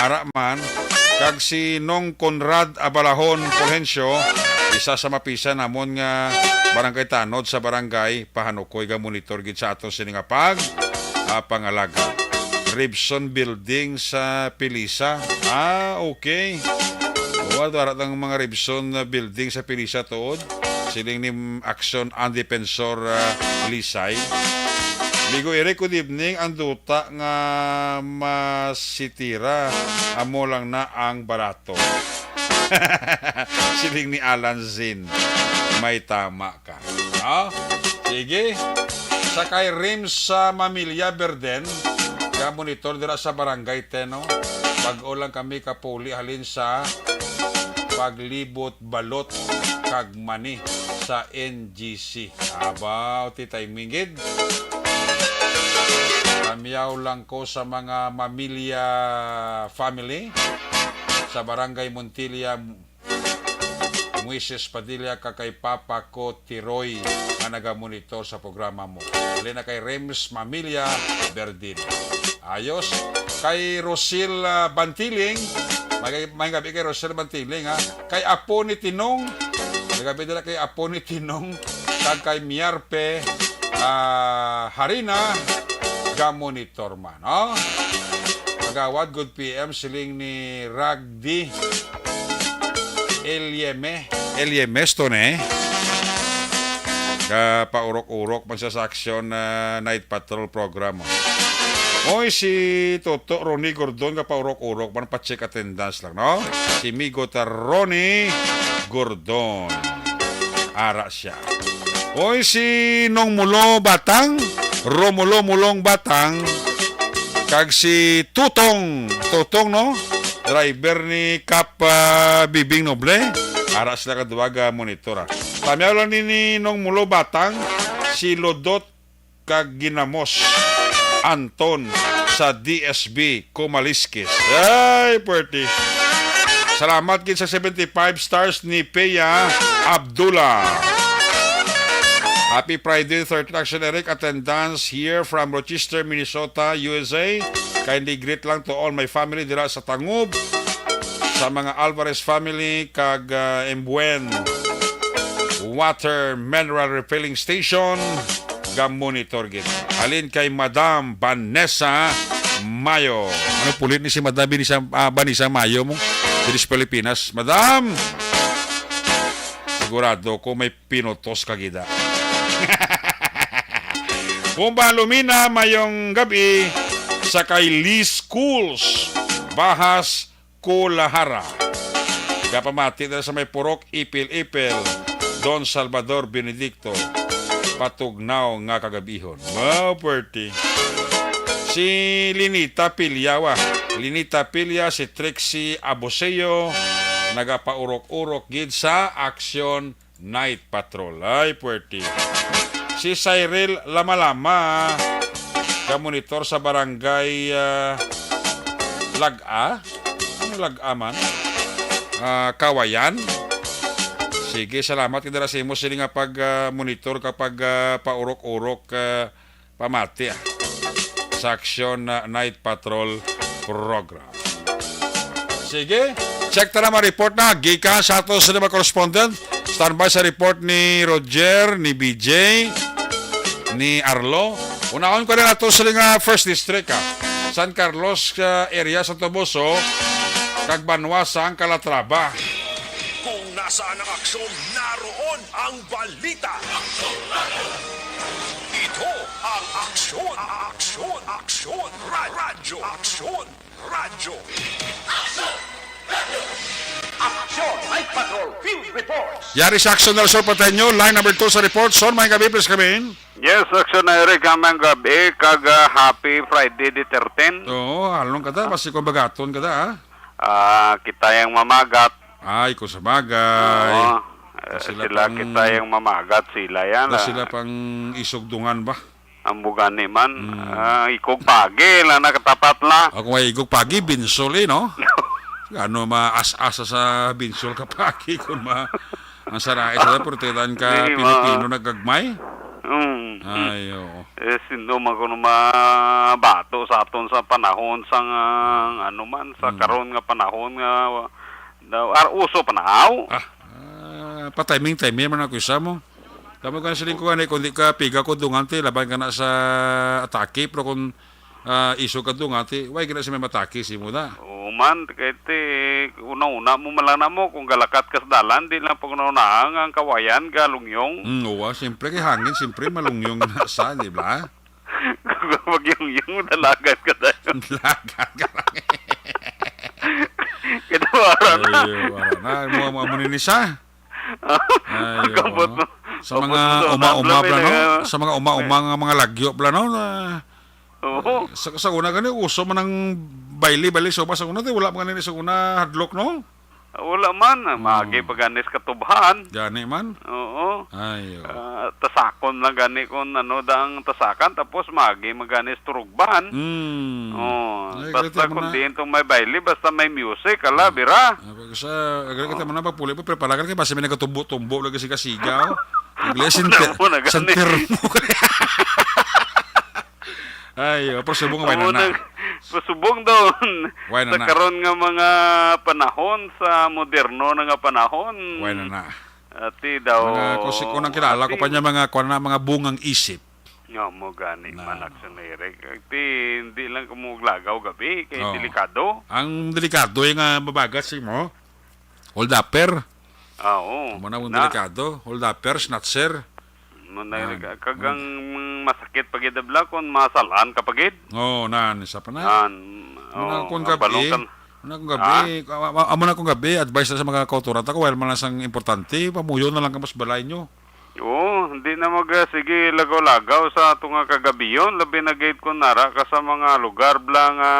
Araman, kag si Nong Conrad Abalahon Fulgencio, isa sa mapisan namon nga barangay tanod sa barangay Pahanukoy, ga monitor gid sa aton sini nga pag, ah, pangalaga. Ribson Building sa Pilisa. Ah, okay. Wa, wala tang mga Ribson na building sa Pilisa tuod. Siling ni Action ang Defensor, ah, Lisay. Migo Eric, good evening. Ang duta nga masitira, amo lang na ang barato. Siling ni Alan Zin. May tama ka. No? Sige. Sa kay Rims sa Mamilya Berden, ka monitor dira sa Barangay Teno. Bag-o lang kami kapuli halin sa paglibot balot kag mani sa N G C. Abaw, ti timing gid. Kamyaw lang ko sa mga Mamilya family sa Barangay Montilla, Moises Padilla, kag kay Papa ko Tiroy nga nagamonitor sa programa mo. Dali na kay Rems Mamilya Berdin. Ayos. Kay Rosil, ah, Bantiling. May, may gabi kay Rosil Bantiling, ha. Kay Apo ni Tinong. May gabi dala kay Apo ni Tinong. Kag kay Miarpe, ah, Harina. Gamonitor man, no? Kagawad, good P M, siling ni Ragdi Elieme. Elieme, to, ne? Kapaurok-urok man siya sa Action, ah, Night Patrol program. Oy, si Toto Ronnie Gordon, kapaurok-urok man, pa-check attendance lang, no? Si Migo ta Ronnie Gordon. Ara siya. Oy, si Nong Mulo Batang, Romulo Mulong Batang, kag si Tutong, Tutong, no? Driver ni Kap, ah, Bibing Noble. Ara sila kaduwa ga monitor, ah. Pamyaw lang ni, ni Nong Mulo Batang, si Lodot kag Ginamos Anton sa D S B Kumaliskis. Ay, puwerte. Salamat gid sa seventy-five stars ni Pea Abdullah. Happy Friday, thirteen Action Eric. Attendance here from Rochester, Minnesota, U S A. Kindly greet lang to all my family dira sa Tangub, sa mga Alvarez family, kag, ah, Embuen Water Mineral Refilling Station. Ga-monitor gid. Halin kay Madam Vanessa Mayo. Ano, pulit ni si Madam Vanessa, ah, Vanessa Mayo mo diri sa Pilipinas? Madam! Sigurado ko may pinutos ka gida. Bomba Lumina, mayong gabi sa kay Lee Schools, Bahas, Kulahara. Gapamati na sa may purok, Ipil-Ipil, Don Salvador Benedicto, patugnaw nga kagabihon. Wow, puwerte. Si Linita Pilya, wa. Linita Pilya, si Trixie Aboseo, nagapaurok-urok gid sa Action Night Patrol. Ay, puwerte. Si Cyril Lamalama, ka monitor sa barangay, ah, Lag-a? Ano Lag-a man? Ah, Kawayan. Sige, salamat gid dira sa imo sini nga pag, ah, monitor ka pag, ah, paurok-urok, ah, pamati, ah. sa Aksyon na Night Patrol Program. Sige, check ta na mga report na gikan sa ato sa mga correspondent. Standby sa report ni Roger, ni B J, ni Arlo. Unahon ko na ato sa nga first district, ha. San Carlos, ah, area, Santo Poso, kag Banwa sang Calatrava. Kung nasaan ang aksyon, naroon ang balita. Ito ang Aksyon, Aksyon, Aksyon, Ra-, Radyo, Aksyon, Radyo. Aksyon, Night Patrol, Field Reports. Yari sa Aksyon del Sur Pateño, line number two sa report. Son, may gabi, please come in. Yes, Aksyon Eric, amang gabi, kag, ah, happy Friday the thirteenth. Oo, halong ka ta, basi kung bagaton ka ta, ah. Ah, kita yung mamagat. Ay, kung sa bagay. Oo. Ta Eh, sila sila pang kita yung mamagat, sila yan, ta ah. Sila pang isugdungan ba? Ang bugani man, Mm. ah, ikog pagi lang nakatapat na. Ako may igog pagi, binsol eh, no? Ano maas-asa sa binsol ka pagi kung ma-, ang sarai sa portetan ka Hindi, ma- Pilipino nagagmay? Mm. Ay, oo. Eh, sino man kuno mabato sa aton sa panahon sang, ah, ano man, sa Mm. karon nga panahon nga, daw, ar-, uso pa na, aw? Ah, ah, pa-timing-timing man ako isa mo. Tama ka na siling ko gani, kung di ka piga ko dungan ti, laban ka na sa atake, pero kung, ah, isog ka dungan ti, way gina siya may matake si mo na. Oo man, kay ti, una-una mo man lang na mo, kung galakat ka sa dalan, di lang pag una-una ang, ang kawayan, galungyong. Mm, uwa, siyempre kay hangin, siyempre malungyong na sa, di ba? Kung magyungyong, dalagan ka tayo. Dalagan ka lang. Kaya wala na. Ay, wala na. Mo, mo, mo ni sa? Ay, Ang oo, kabot no? Mo. Sa Kabot mga mo sa uma-uma ulam, pala, eh, no? Na- Sa mga uma-uma nga mga lagyo pala, no? Na, Oo. Sa, sa una gani, uso man ang baili, baili, so, sa una, di, wala man gani sa una hadlok, no? Wala man. Oo. Magi pa gani sa katubhan. Gani man. Oo. Ay, oo. Ah, tasakon lang gani kung ano da ang tasakan, tapos magi man gani sa turugban. Mm. Oh, Ay, basta kaya kung mo na. Diin tong may baili, basta may music, ala, bira. Ah, pag sa, agad kita mo na, pagpuli pa, prepara ka, kasi may nagatubo-tubo lagi siga-siga, oh. Ang gila, Ano sinter-, mo na gani? Sinter mo. Ay, oh, pero subong, why Amo na na? nag-, pasubong doon. Why na Sa na? karon nga mga panahon, sa moderno na nga panahon. Why na na? Ati daw. Mga, kung si-, kung ang kilala ko pa Ati niya, mga, kwan na, mga bungang isip. Nga mo gani, Na. man, Aksyon Eric. Ti, hindi lang kamo maglagaw gabi, kay Oo. delikado. Ang delikado yung, ah, mabagat si mo. Hold upper. Ah, oo. Amo na ang Na. delikado. Hold upper, snatcher. Mo na, Yan. Kag ang masakit pa gid, abla, kung masalaan ka pa gid. Oo, nan, isa pa na. Yan. Muna Oo, akong ang gabi, balong kan- muna akong gabi, Ah? a-, a-, amo na akong gabi, advice na sa mga kauturan ta ko, while man lang sang importante, pamuyo na lang ka mas balay nyo. Oo, hindi na mag, ah, sige lagaw-lagaw sa ato nga kagabiyon, labi na gid kung nara ka sa mga lugar bla nga,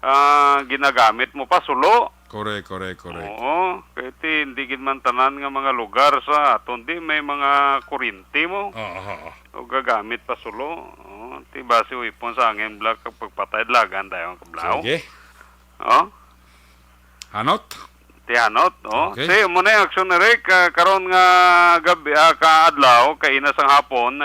ah, ginagamit mo pa sulo. Correct, correct, correct. Oo, kay ti hindi gid man tanan nga mga lugar sa aton di may mga kuryente mo Oo, oo. o gagamit pa sulo. Oo, ti basi uipon sa angin bla kag pagpatay lagan dayon kablaw. Sige. Oh? Hanot? Ti hanot, oh. Okay. Si mo na yung aksyon ni Rick, ah, karon nga gabi, ah, kaadlaw, kaina sang hapon,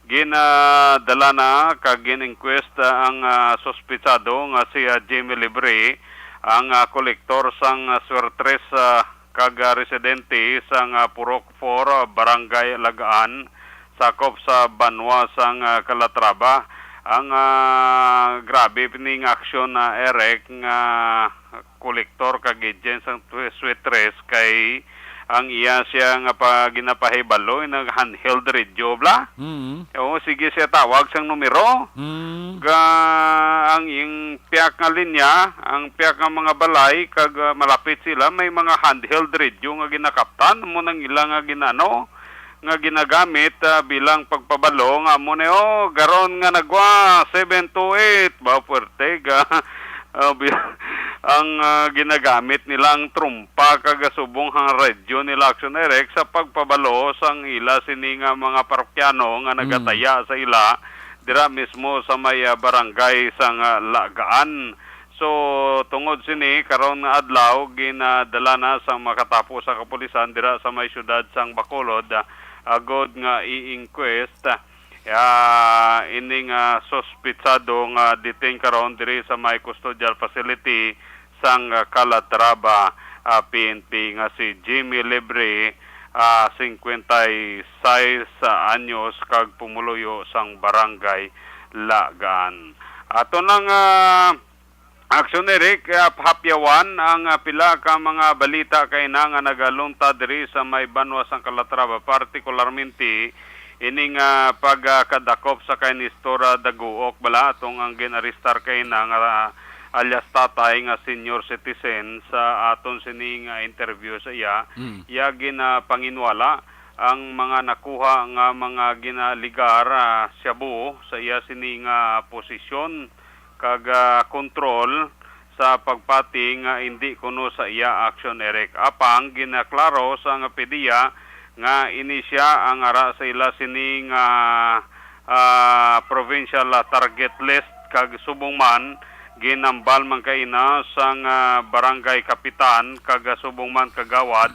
ginadala na kag gin-inquest, ah, ang, ah, suspitsado nga si, ah, Jimmy Libre, ang, ah, kolektor sang, ah, Swertres, ah, kag, ah, residente sang, ah, Purok four, ah, Barangay Lagaan, sakop sa banwa sang, ah, Calatrava. Ang, ah, grabe ni nga aksyon na Eric nga kolektor kag agent sang tw-, Sweetres kay ang iya siya nga pa-, ginapahibalo nag handheld radio bla. Mm. Oo, sige siya tawag sang numero. Mm. Ga ang iyang piyak nga linya, ang piyak nga mga balay kag, ah, malapit sila may mga handheld radio nga ginakaptan mo nang ila nga ginano nga ginagamit, ah, bilang pagpabalo nga amo ni, "Oh, garon nga nagwa, seven two eight," ba, puwerte ga, ah, bi-, ang, ah, ginagamit nila ang trumpa kag subong ang radyo nila Action Direct sa pagpabalo sang ila sini nga mga parokyano nga Mm. nagataya sa ila dira mismo sa may, ah, barangay sang, ah, Lagaan. So, tungod sini, karon nga adlaw, ginadala na sang makatapo sa kapulisan dira sa may siyudad sang Bacolod, ah, agod nga i-inquest. ah, ining, ah, suspitsado nga detained karon diri sa may custodial facility sang, ah, Calatrava, ah, P N P nga si Jimmy Libre, ah, singkwenta y seis anyos kag pumuluyo sang Barangay Lagaan. Ato nang, ah, Action, Eric, ah, hapyawan ang, ah, pila ka mga balita kaina nga nagaluntad diri sa may banwa sang Calatrava, partikularmente ining, ah, pagkadakop sa kay Nestor, ah, Daguok, bala, atong ang gin-arestar kaina nga, ah, alias Tatay nga senior citizen. Sa aton sining, ah, interview sa iya, Mm. iya ginapanginwala ang mga nakuha nga mga ginaligar, ah, shabu sa iya sining, ah, posisyon kag, ah, kontrol sa pagpati nga indi kuno sa iya aksyon, Eric. Apang ginaklaro sang PDEA nga ini sia ang ara sa ila sini nga, ah, provincial, ah, target list, kag subong man ginambal man kaina sang, ah, barangay kapitan kag, ah, subong man kagawad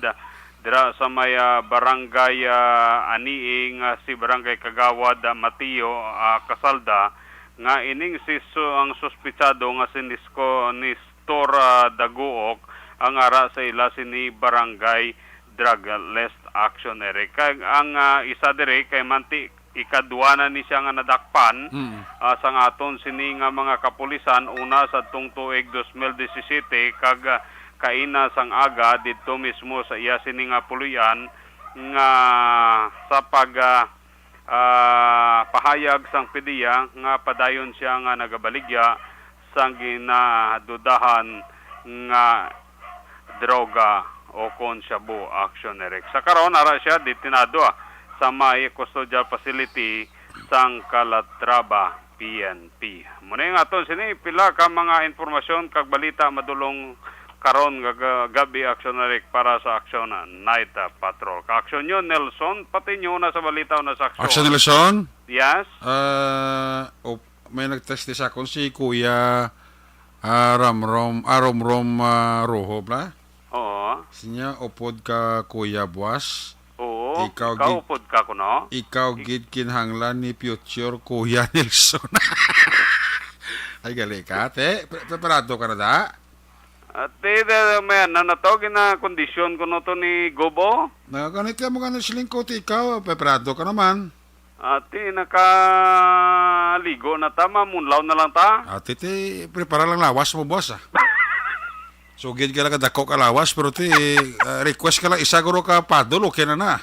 dira sa may, ah, barangay, ah, aniing, ah, si Barangay Kagawad, ah, Mateo, ah, Casalda, nga ining si su-, ang suspitsado nga si Nisko-, Nestor, ah, Daguok ang ara sa ila sini barangay drug list action, Eric. Kag ang, ah, isa diri kay manti ikadwa na ni siya nga nadakpan, Mm. ah, sang aton sini nga mga kapulisan una sadtong tuig dos mil disisete kag, ah, kaina sang aga didto mismo sa iya sini nga puloy-an nga sa pag, ah, ah, pahayag sang PDEA nga padayon siya nga nagabaligya sang ginadudahan nga droga o kon shabu, action, Eric. Sa karon, ara siya detenado, ah, sa may custodial facility sang Calatrava P N P. Muna yung aton sini, pila ka mga informasyon kag balita madulong karon nga ga-, gabi, action, Eric, para sa Action Night, ah, Patrol. Ka-action nyo, Nelson, pati nyo na sa balita o na sa aksyon. Action Nelson? Yes? Ah, op-, may nag-text di sa akon si Kuya, ah, Ramrom, ah, Romrom, ah, Roho, bla? Oo. Sinya, upod ka, Kuya Buas. Oo. Ikaw Ikaw gid, upod ka kuno? Ikaw Ik- gid kinahanglan ni future Kuya Nelson. Ay, gali ka, te. Pre-, preparado ka na, da? Ate, da, may ano na to, ginakondisyon ko no to ni Gobo. Nagaganit ka mo gani siling ko, ti ikaw, preparado ka naman. Ate, nakaligo na ta, mamunlaw na lang ta. Ate, ti, prepara lang lawas mo, boss, ah. Sugid ka lang kadako ka lawas, pero ti, ah, request ka lang, isa guro ka paddle, okay na na.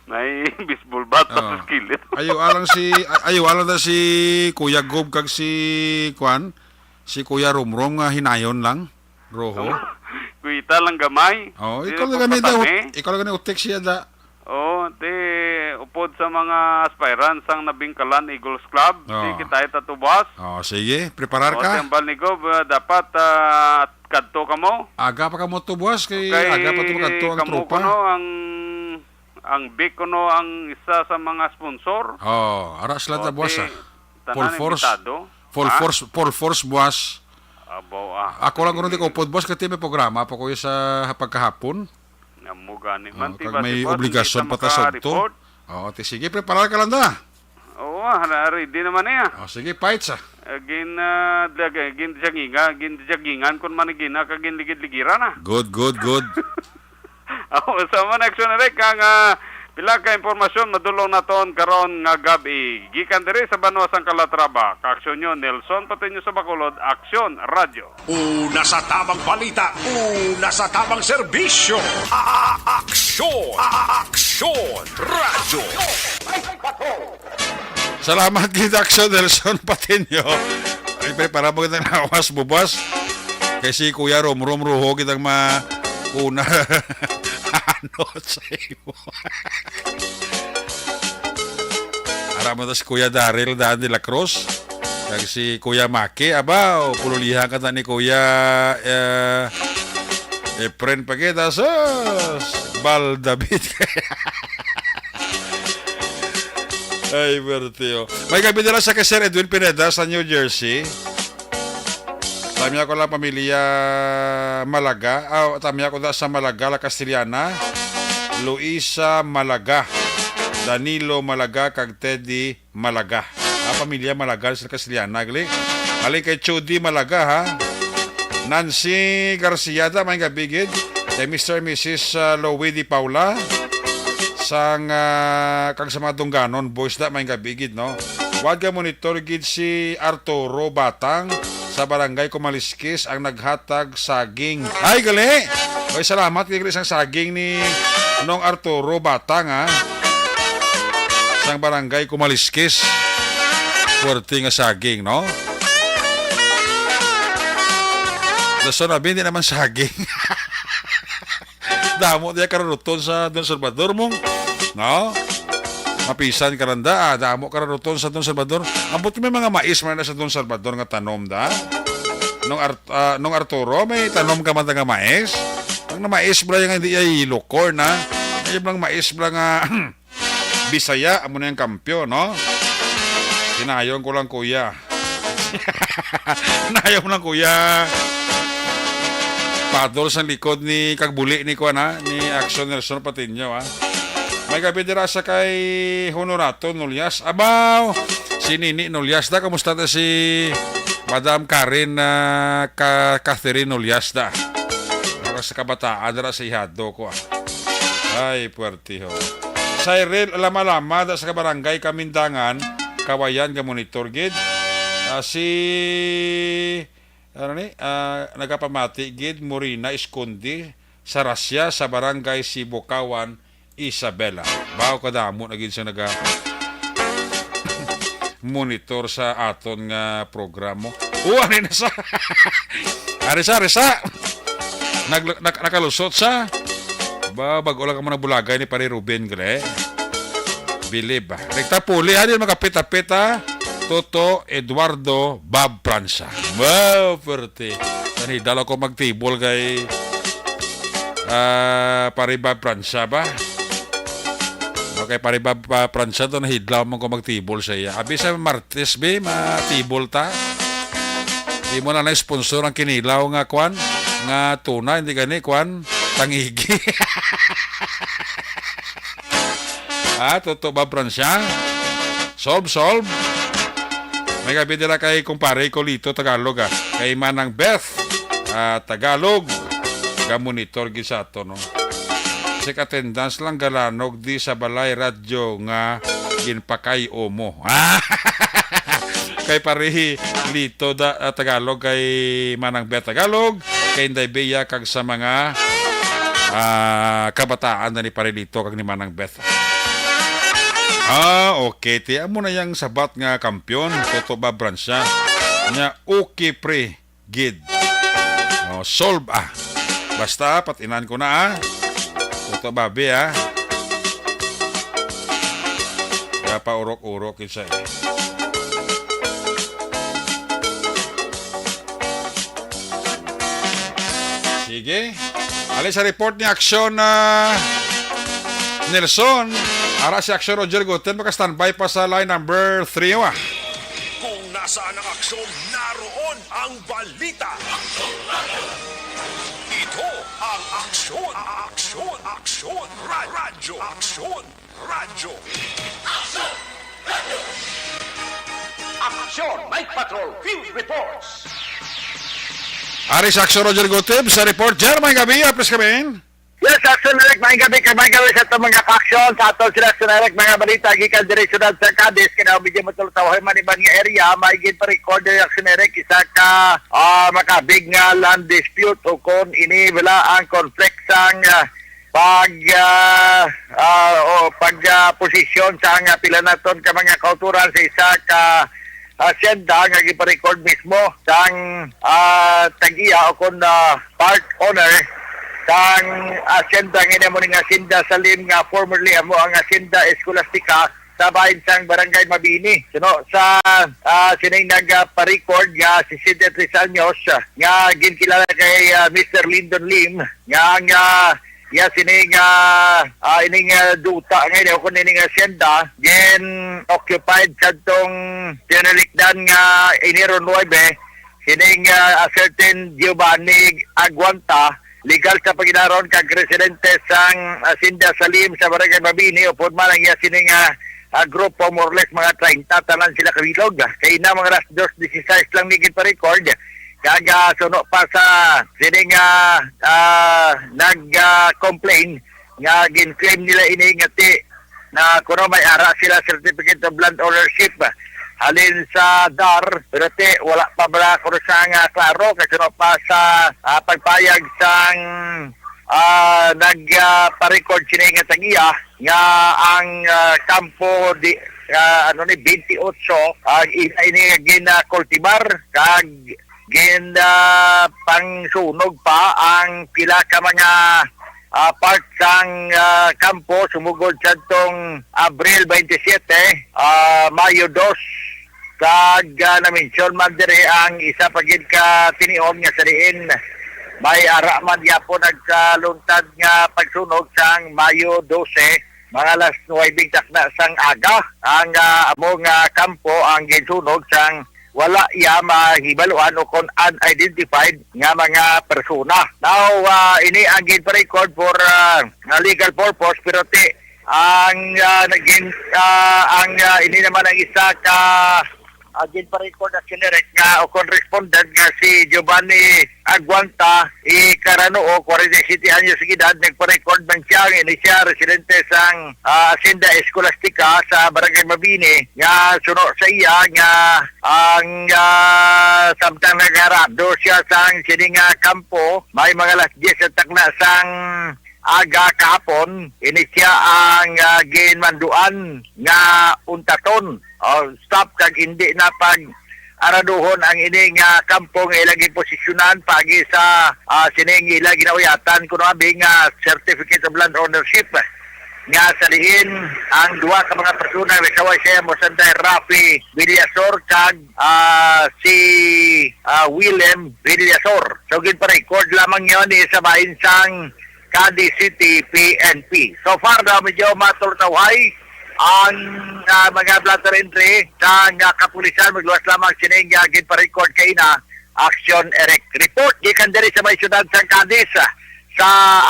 May baseball bat pa sa Oh. Skillet. Ayo alang si, ay-, ayo alang na si Kuya Gob kag si, kwan, si Kuya Romrom nga hinayon lang. Roho. Kuita lang gamay. Oh, Di ikaw na lang gani daw, pagpatami. Ikaw lang gani utik siya da. Oh, di upod sa mga aspirants sang Nabingkalan Eagles Club, Oh. di kita itatubas. Oh, sige, preparar Oh, ka. Tembal ni Gob, ah, dapat, ah, kadto kamo. Aga pa kamo tubas kay Okay, aga pa to kadto ang kamo tropa. Kuno ang, ang Vic kuno ang isa sa mga sponsor. Oh, ara sila Oh, ta buwas, di ah. Tanan Full force. Imbitado. Full Ha? Force, full force buwas. Abaw, ah. Ako lang kuno di ko upod, boss, kasi may programa pa ko sa pagkahapon. Amo gani. Oh, man, ti kag ba may si boss, obligasyon hindi pa ta sa maka-report? Oo, ti sige, preparar ka lang da. Oo, ah, na-, ready naman niya. Oh, sige, fights, ah. Eh, gin, ah, dag-, gin-, jaginga-, gin-, jagingan kun man gina ka gin-ligid-ligiran, ah. Good, good, good. Ako, sa mga action, Rick, ang, ah, pila ka impormasyon madulong naton karon nga gab-i. Gikan diri sa banwa sang Calatrava, kaaksyon nyo, Nelson Patiño sa Bacolod, Aksyon Radyo. Una sa tamang balita, una sa tamang serbisyo. A-, a-, aksyon, a-, a-, aksyon, radyo. Salamat gid, Aksyon Nelson Patiño. Ay, pre, para mo kitang lawas, bubas. Kay si Kuya Romrom Roho kitang ma-, una. Ano sa imo? Ara mo ta si Kuya Daryl Daan de la Cruz. Kag si Kuya Maki, abaw, pululihan ka ta ni Kuya, eh, Efren Paqueta. Sus! Bal David. Ay, berteo. May gabi nila sa kay Sir Edwin Pineda sa New Jersey. Tamya ko lang pamilya Malaga. Ah, tamya ko da sa Malaga, La Castellana. Luisa Malaga. Danilo Malaga, kag Teddy Malaga. Ah, pamilya Malaga sa Castellana, gali. Halin kay Chudi Malaga, ha. Nancy Garcia, da, may gabi gid. Kay Mister and Missus, ah, Louie Di Paula. Sang, ah, kag sa mga Dungganon boys, da, may gabi gid, no. Wad ka monitor gid si Arturo Batang sa Barangay Kumaliskis ang naghatag saging. Ay, gali! Oy, salamat kay gali sang saging ni Nong Arturo Batang, ha. Sang Barangay Kumaliskis. Puwerte nga saging, no? Dason abi, hindi naman saging. Damo diya kararuton sa Don Salvador mong, no? Mapisan ka lang da, ah, damo kararuton sa Don Salvador. Ambot may mga mais man na sa Don Salvador nga tanom da. Nung Ar-, ah, nung Arturo, may tanom ka man da nga mais? Ang na mais bala nga hindi ay yellow corn, ha? Ay bala mais bala nga Bisaya, amo na yung kampiyon, no? Hinayon ko lang, kuya. Hinayon lang, kuya. Padol sa likod ni Kagbuli ni kuan, ha? Ni Action Nelson Patiño, ha? May gabi dira sa kay Honorato Nolyas. Abaw! Si Nini Nolyas da, kamusta na si Madam Karen, ah, ka Catherine Nolyas da? Para sa kabataan dira sa ihado ko, ah. Ay, puwerte ho. Cyril Lama-Lama da sa kabarangay Kamindangan, Kawayan, ga monitor gid. Ah, si, ano ni, ah, nagapamati gid, Morina Escondi, sa Rasya, sa barangay Sibukawan, Isabela. Baw kadamo na gid siya naga monitor sa aton nga programa. Oh, ari na sa. Ari sa, ari sa. Nag-, nak-, nakalusot sa. Ba, bago lang ka mo nabulagay ni Pare Ruben, gre. Bilib. Rekta puli, ha, di makapit-apit, ha. Toto Eduardo Bob Pransa. Wow, perte. Tan hidal ako magtibol kay, ah, Pare Bob Pransa ba? Okay, Pare Bob, ah, Pransa, to nahidlaw man ko magtibol sa iya. Abi sa Martes, be, matibol ta. Imo na na sponsor ang kinilaw nga kwan, nga tuna, hindi gani kwan, tangigi. Ah, Toto Bob Pransa. Solve, solve. May gabi dira kay kumpare ko Lito Tagalog, ah. Kay Manang Beth, ah, Tagalog. Ga-monitor gid sa ato, no? Check attendance lang, galanog di sa balay radyo nga ginpakay-o mo. Kay parehi Lito da, ah, Tagalog, kay Manang Beth Tagalog, kay Inday Bea, kag sa mga, ah, kabataan na ni Pare Lito kag ni Manang Beth. Ah, okay. Ti, amo na yang sabat nga kampiyon. Toto ba, Bransya? Nya, okay, pre. Gid. Oh, solve, ah. Basta, patinan ko na, ah. Toto, babi, ah. Kaya pa urok-urok, kinsa, eh. Sige. Ali sa report ni Aksyon, ah, Nelson. Ara si Aksyon Roger Guten, maka-standby pa sa line number three, ah. Kung nasaan ang aksyon, naroon ang balita. Ito ang Aksyon, Aksyon, Aksyon, Ra-, Radyo, Aksyon, Radyo. Aksyon! Night Patrol Field Reports. Ari sa Aksyon, Roger Gutib sa report. Jer, may gabi, apres kami. Yes, Aksyon Eric, may gabi, may gabi sa itong mga ka-aksyon, sa atong sila Aksyon Eric, mga balita, gikan direksyon sa Cadiz, kaya medyo matulog sa Huayman, iban nga area, may gid pa-record yung Aksyon Eric, isa ka, ah, makabig nga land dispute, o kung ini, wala ang conflict sang, ah, pag, ah, ah, o pag, ah, posisyon sa nga pila naton ka mga kauturan sa isa ka asyenda nga gipa-record mismo sang, ah, tag-iya o kon, ah, part owner sang asyenda nga amo ning asyenda sa Lim nga formerly amo ang asyenda Escolastica sa bahin sang Barangay Mabini. Suno sa, ah, sining nagpa-record nga sesenta y tres anyos, ah, nga ginkilala kay, ah, Mister Lyndon Lim, nga ang, ah, iya sini nga, ah, ining, ah, duta nga ini, o kung ining asyenda, gin-occupied sadtong tinalikdan nga Enero nuebe, sining, ah, a certain Giovanni Aguanta, legal sa paginaron kag residente sang Hacienda Salim sa Barangay Mabini, upod man ang iya sini nga, ah, grupo, more or less mga treinta tanan sila kabilog. Kay na mga alas dos dieciséis lang ni ginpa-record, kag, ah, suno pa sa sini nga, ah, nag, ah, complain nga gin-claim nila ini nga ti na kuno may ara sila certificate of land ownership halin sa dar, pero ti wala pa bala kuno sa nga klaro, kay suno pa sa, ah, pagpayag sang, ah, nag, ah, pa-record sini nga tag-iya nga ang, ah, kampo di, ah, ano ni, twenty-eight, ah, ina ini nga gin-, ah, kultibar kag gin, ah, pangsunog pa ang pila ka mga, ah, part sang, ah, kampo sumugod sadtong Abril twenty-seven, ah, Mayo dos, kag, ah, na-mention man diri ang isa pa gid ka tinion nga sa diin may ara man gyapon nagkaluntad nga pagsunog sang Mayo dose, mga alas nuwebe takna sang aga. Ang, ah, amo nga kampo ang ginsunog sang wala iya mahibaluan o kon unidentified nga mga persona. Now, ah, ini ang ginpa-record for, ah, nga legal purpose, pero ti ang, ah, nagin-, ah, ang, ah, ini naman ang isa ka, ah, ginpa-record na generic nga o kon respondent nga si Giovanni Aguanta Icaranoo, forty-seven anyos ang edad, nagpa-record man siya nga ini siya residente sang, ah, Hacienda Escolastica sa Barangay Mabini, nga suno sa iya nga ang, ah, samtang nagarado siya sang sini nga kampo, may mga alas diyes ang takna sang aga kahapon, ini siya ang, ah, ginmanduan nga untaton o stop kag hindi na pag-araduhon ang ini nga kampo nga ila ginposisyonan paagi sa, ah, sining ila ginauyatan kuno abi nga certificate of land ownership, nga sa diin ang duha ka mga persona nga may kaway siya mo sanday Rafi Villasor kag, ah, si, ah, Willem Villasor. So, ginpa-record lamang yon ni sa bahin sang Cadiz City P N P. So far daw, medyo matultawhay ang, ah, mga blotter entry sang, ah, kapulisan. Magluwas lamang sining, ah, ginpa-record kay na Action Eric. Report gikan diri sa may siyudad sang Cadiz, ah, sa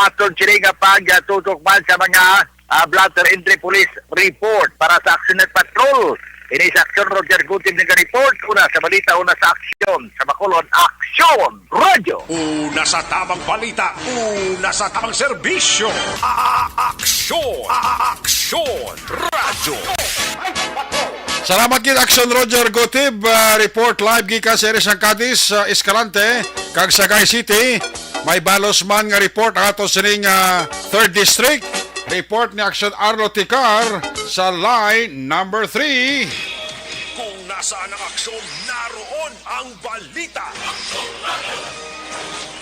aton sini nga pagtutok man sa mga, ah, blotter entry police report para sa Action Net Patrol. Ini sa Action, Roger Gutib nag-report. Una sa balita, una sa aksyon. Sa Bacolod, Aksyon Radio. Una sa tamang balita, una sa tamang serbisyo. A-, a-, aksyon, a-, a-, aksyon, radyo. Salamat gid, Aksyon Roger Gutib. Ah, report live gikan sa area sang Cadiz, ah, Escalante, kag Sagay City. May balos man nga report ang ato sining, ah, third district. Report ni Aksyon Arlo Ticar sa line number three. Kung nasaan ang aksyon, naroon ang balita.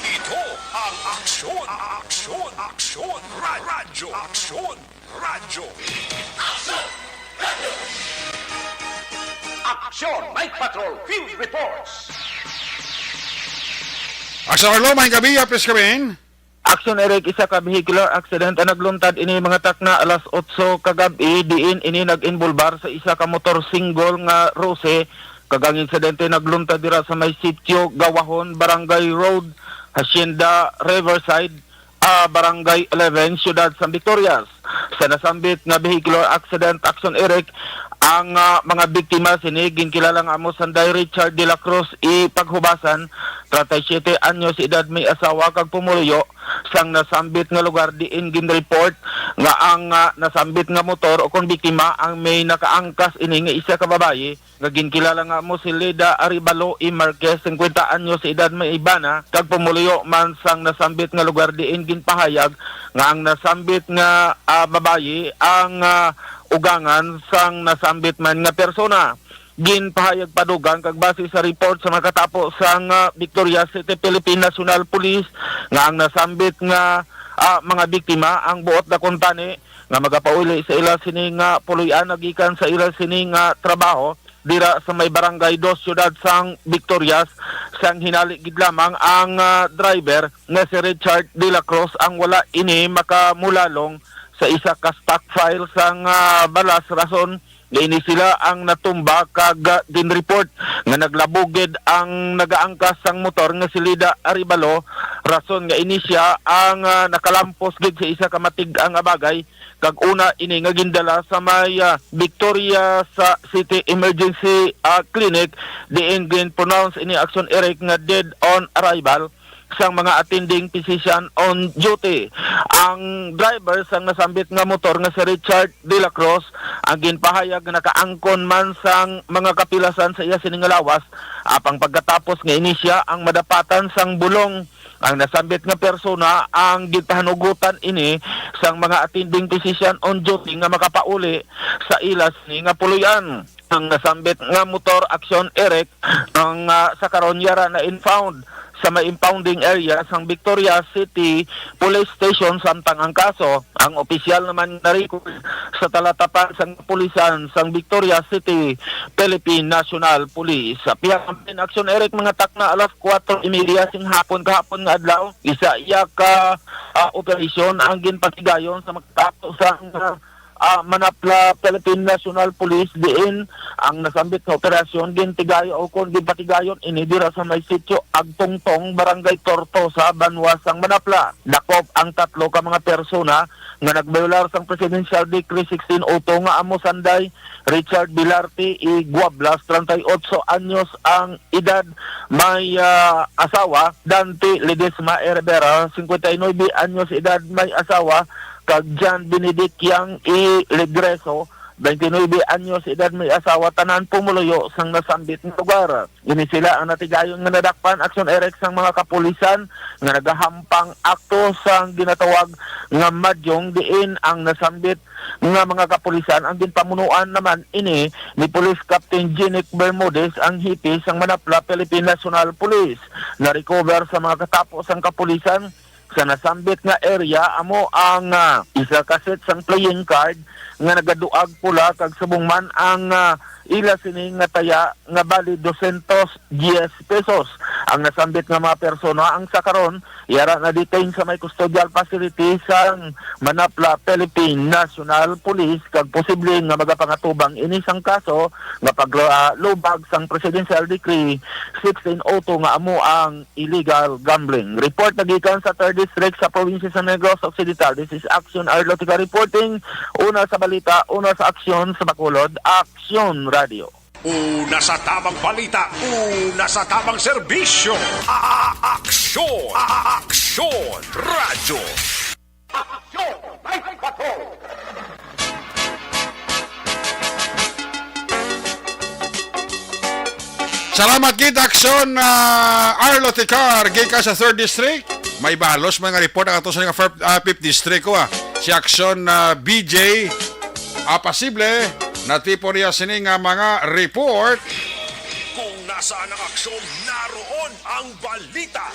Ito ang aksyon, aksyon, aksyon, ra-, radyo, aksyon, radyo. Aksyon, Night Patrol Field Reports. Aksyon Arlo, may gabi, apis kami. Aksyon Eric, isa ka vehicular accident ang nagluntad ini mga takna alas otso kagab-i, diin ini nag-involbar sa isa ka motor single nga rose, kag ang insidente nagluntad dira sa may Sitio Gawahon, Barangay Road, Hacienda Riverside, ah, Barangay eleven, Siyudad San Victorias. Sa nasambit nga vehicular accident, Aksyon Eric, ang, ah, mga biktima sini ginkilala nga amo sanday Richard de la Cruz I Paghubasan, treinta y siete anyos edad, may asawa kag pumuluyo sang nasambit nga lugar, diin ginreport nga ang, ah, nasambit nga motor o kon biktima ang may nakaangkas ini nga isa ka babayi nga ginkilala nga amo si Leda Arevalo I Marquez, singkwenta anyos edad, may bana kag pumuluyo man sang nasambit nga lugar, diin ginpahayag nga ang nasambit nga, ah, babayi ang, ah, ugangan sang nasambit man nga persona. Ginpahayag pa dugang kag base sa report sa makatapo sang, ah, Victorias City Philippine National Police nga ang nasambit nga, ah, mga biktima ang buot dakuntani nga magapauli sa ila sini nga puloy-an nagikan sa ila sini nga trabaho dira sa may Barangay Dos, Siyudad sang Victorias. Sang hinali gid lamang ang, ah, driver nga si Richard de la Cruz ang wala ini makamulalong sa isa ka stock file sang, ah, balas, rason nga ini sila ang natumba kag, ah, ginreport nga naglabugid ang nagaangkas sang motor nga si Lida Arevalo, rason nga ini siya ang, ah, nakalampos gid sa isa ka matig-ang nga bagay, kag una ini nga gindala sa may, ah, Victoria sa City Emergency, ah, Clinic, diin gin-pronounce ini, Action Eric, nga dead on arrival sang mga attending physician on duty. Ang driver sang nasambit nga motor nga si Richard de la Cruz ang ginpahayag nga nakaangkon man sang mga kapilasan sa iya sini nga lawas, apang pagkatapos nga ini siya ang madapatan sang bulong. Ang nasambit nga persona ang ginpahanugotan ini sang mga attending physician on duty nga makapauli sa ila sini nga puloy-an. Ang nasambit nga motor, Action Eric, ang, ah, sa karon yara na impound sa may impounding area sang Victoria City Police Station, samtang ang kaso, ang opisyal naman na record sa talatapan sang kapulisan sang Victoria City Philippine National Police. Sa pihak naman, Action Eric, mga takna alas kuwatro y media sing hapon kahapon nga adlaw, isa iya ka, ah, operasyon ang ginpatigayon sa makatapo sang, ah, ah, Manapla Philippine National Police, diin ang nasambit nga operasyon gintigayo o kon ginpatigayon ini dira sa may sitio Agtongtong, Barangay Tortosa, banwa sang Manapla. Dakop ang tatlo ka mga persona nga nagbayular sang Presidential Decree sixteen oh two, nga amo sanday Richard Bilarte y Guablas, treinta y ocho anyos ang edad, may, ah, asawa, Dante Ledesma Rivera, cincuenta y nueve anyos edad, may asawa, kag John Benedict Yang y Legreso, twenty-nueve anyos edad, may asawa, tanan pumuluyo sang nasambit nga lugar. Ini sila ang natigayon nga nadakpan, Action Eric, sang mga kapulisan nga nagahampang akto sang ginatawag nga madyong, diin ang nasambit nga mga kapulisan ang ginpamunuan naman ini ni Police Captain Jinic Bermudez, ang hepe sang Manapla Philippine National Police. Na-recover sa mga katapo sang kapulisan sa nasambit nga area amo ang, ah, isa ka set sang playing card nga nagaduag pula, kag subong man ang, ah, ila sini nga taya nga bali dosyentos diyes pesos. Ang nasambit nga mga persona ang sa karon yara na-detain sa may custodial facility sang Manapla Philippine National Police, kag posible nga magapangatubang ini sang kaso nga paglubag sang Presidential Decree sixteen oh two, nga amo ang illegal gambling. Report nagikan sa Third District sa probinsya sa Negros Occidental. This is Action Arlotica reporting. Una sa balita, una sa aksyon sa Bacolod, Aksyon Radio. Una sa tamang balita, una sa tamang serbisyo. A-, a-, aksyon, a-, a-, aksyon, radyo. Aksyon, may patrol. Salamat gid, Aksyon, ah, Arlo Ticar, gikan sa Third District. May balos, mga report ang ato sa nga fir-, ah, Fifth District ko, ah. Si Aksyon, ah, B J, ah, posible, natipon niya sini nga mga report. Kung nasaan ang aksyon, naroon ang balita.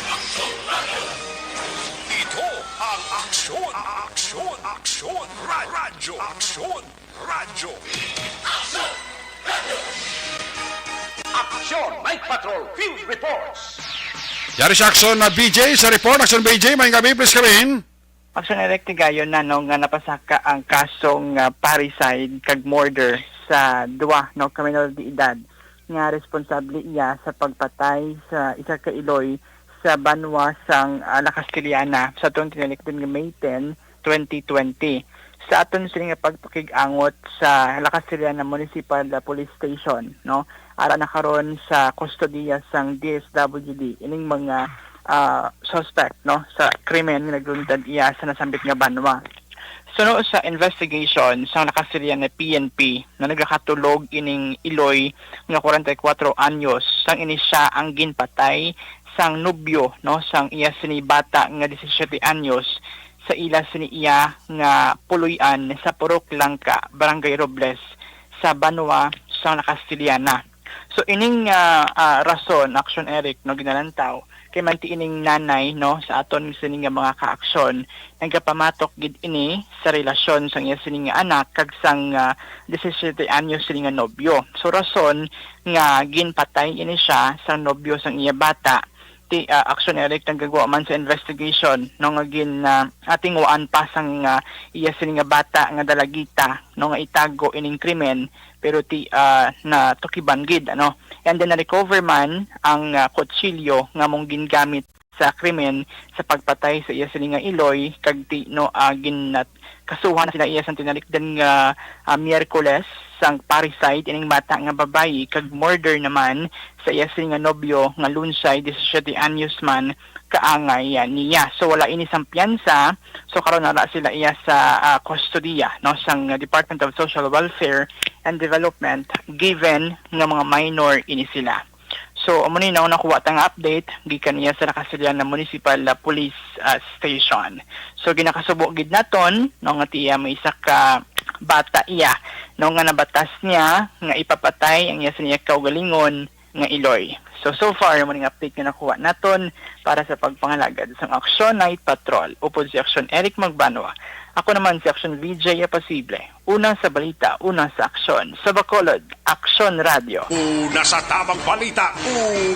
Ito ang Aksyon, Aksyon, Aksyon, Ra-, Radyo, Aksyon, Radyo. Aksyon, Mike Patrol, Field Reports. Yari sa Aksyon na B J sa report. Aksyon B J, may gabi, please come in. Aksyon Eric, tigayon na, no, nga napasaka ang kasong, ah, parricide kag murder sa duwa, no, ka minor de edad nga responsable iya sa pagpatay sa isa ka iloy sa banwa sang, ah, La Castellana sa atong tinilikdan nga May ten, twenty twenty. Sa aton sini nga pagpakig-angot sa La Castellana Municipal Police Station, no, ara na karon sa kustodiya sang D S W D ining mga, ah, suspect, no, sa krimen nga naglundag iya sa nasambit nga banwa. Suno sa investigation sang La Castellana P N P, na nagakatulog ining iloy nga kwarenta y kuwatro anyos, sang ini siya ang ginpatay sang nobyo, no, sang iya sini bata nga disisiete anyos, sa ila sini iya nga puloy-an sa Purok Langka, Barangay Robles, sa banwa sang La Castellana. So, ining, ah, ah, rason, Aksyon Eric, no, ginalantaw, kay manti ining nanay, no, sa aton sini nga mga kaaksyon, nagapamatok gid ini sa relasyon sang iya sini nga anak kag sang, ah, disisiete anyos sini nga nobyo. So, rason nga ginpatay ini siya sang nobyo sang iya bata, ti, ah, Aksyon Eric, nagagwa man sa investigation, no, nga gin, ah, atingwaan pa sang, ah, iya sini nga bata nga dalagita, no, nga itago ining krimen, pero ti, ah, natukiban gid, ano. And then, na-recover man ang, ah, kutsilyo nga among gingamit sa krimen sa pagpatay sa iya sini nga iloy, kag ti-, no, ah, ginat-, kasuhan na sila iya sang tinalikdan nga, ah, Miyerkules sang parricide ining bata nga babayi, kag murder naman sa iya sini nga nobyo nga lunsay, disisiete anyos man kaangay, ah, niya. So, wala ini sang piyansa. So, karon nara sila iya sa, ah, kustodiya, no, sang Department of Social Welfare and Development, given nga mga minor ini sila. So, amo ni, no, nakuha ta nga update gikan niya sa La Castellana Municipal, ah, Police, ah, Station. So, ginakasubo gid naton, no, nga tiya may isa ka bata iya, no, nga nabatas niya nga ipapatay ang iya sa niya kaugalingon nga iloy. So, so far, amo ning update nga nakuha naton para sa pagpangalagad sang Aksyon Night Patrol. Upod si Aksyon Eric Magbanwa. Ako naman si Aksyon V J Apasible. Una sa balita, una sa aksyon. Sa Bacolod, Aksyon Radio. Una sa tamang balita,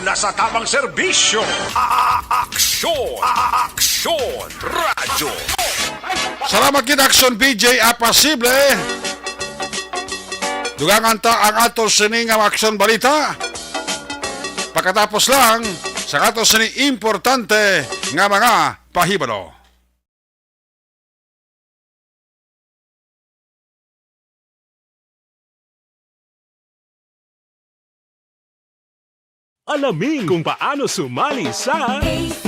una sa tamang serbisyo. A-, a-, aksyon, a-, a-, aksyon, radyo. Salamat gid, Aksyon V J Apasible. Dugangan ta ang ato sini nga aksyon balita. Pagkatapos lang sa ato sini importante nga mga pahibalo. Alamin kung paano sumali sa A C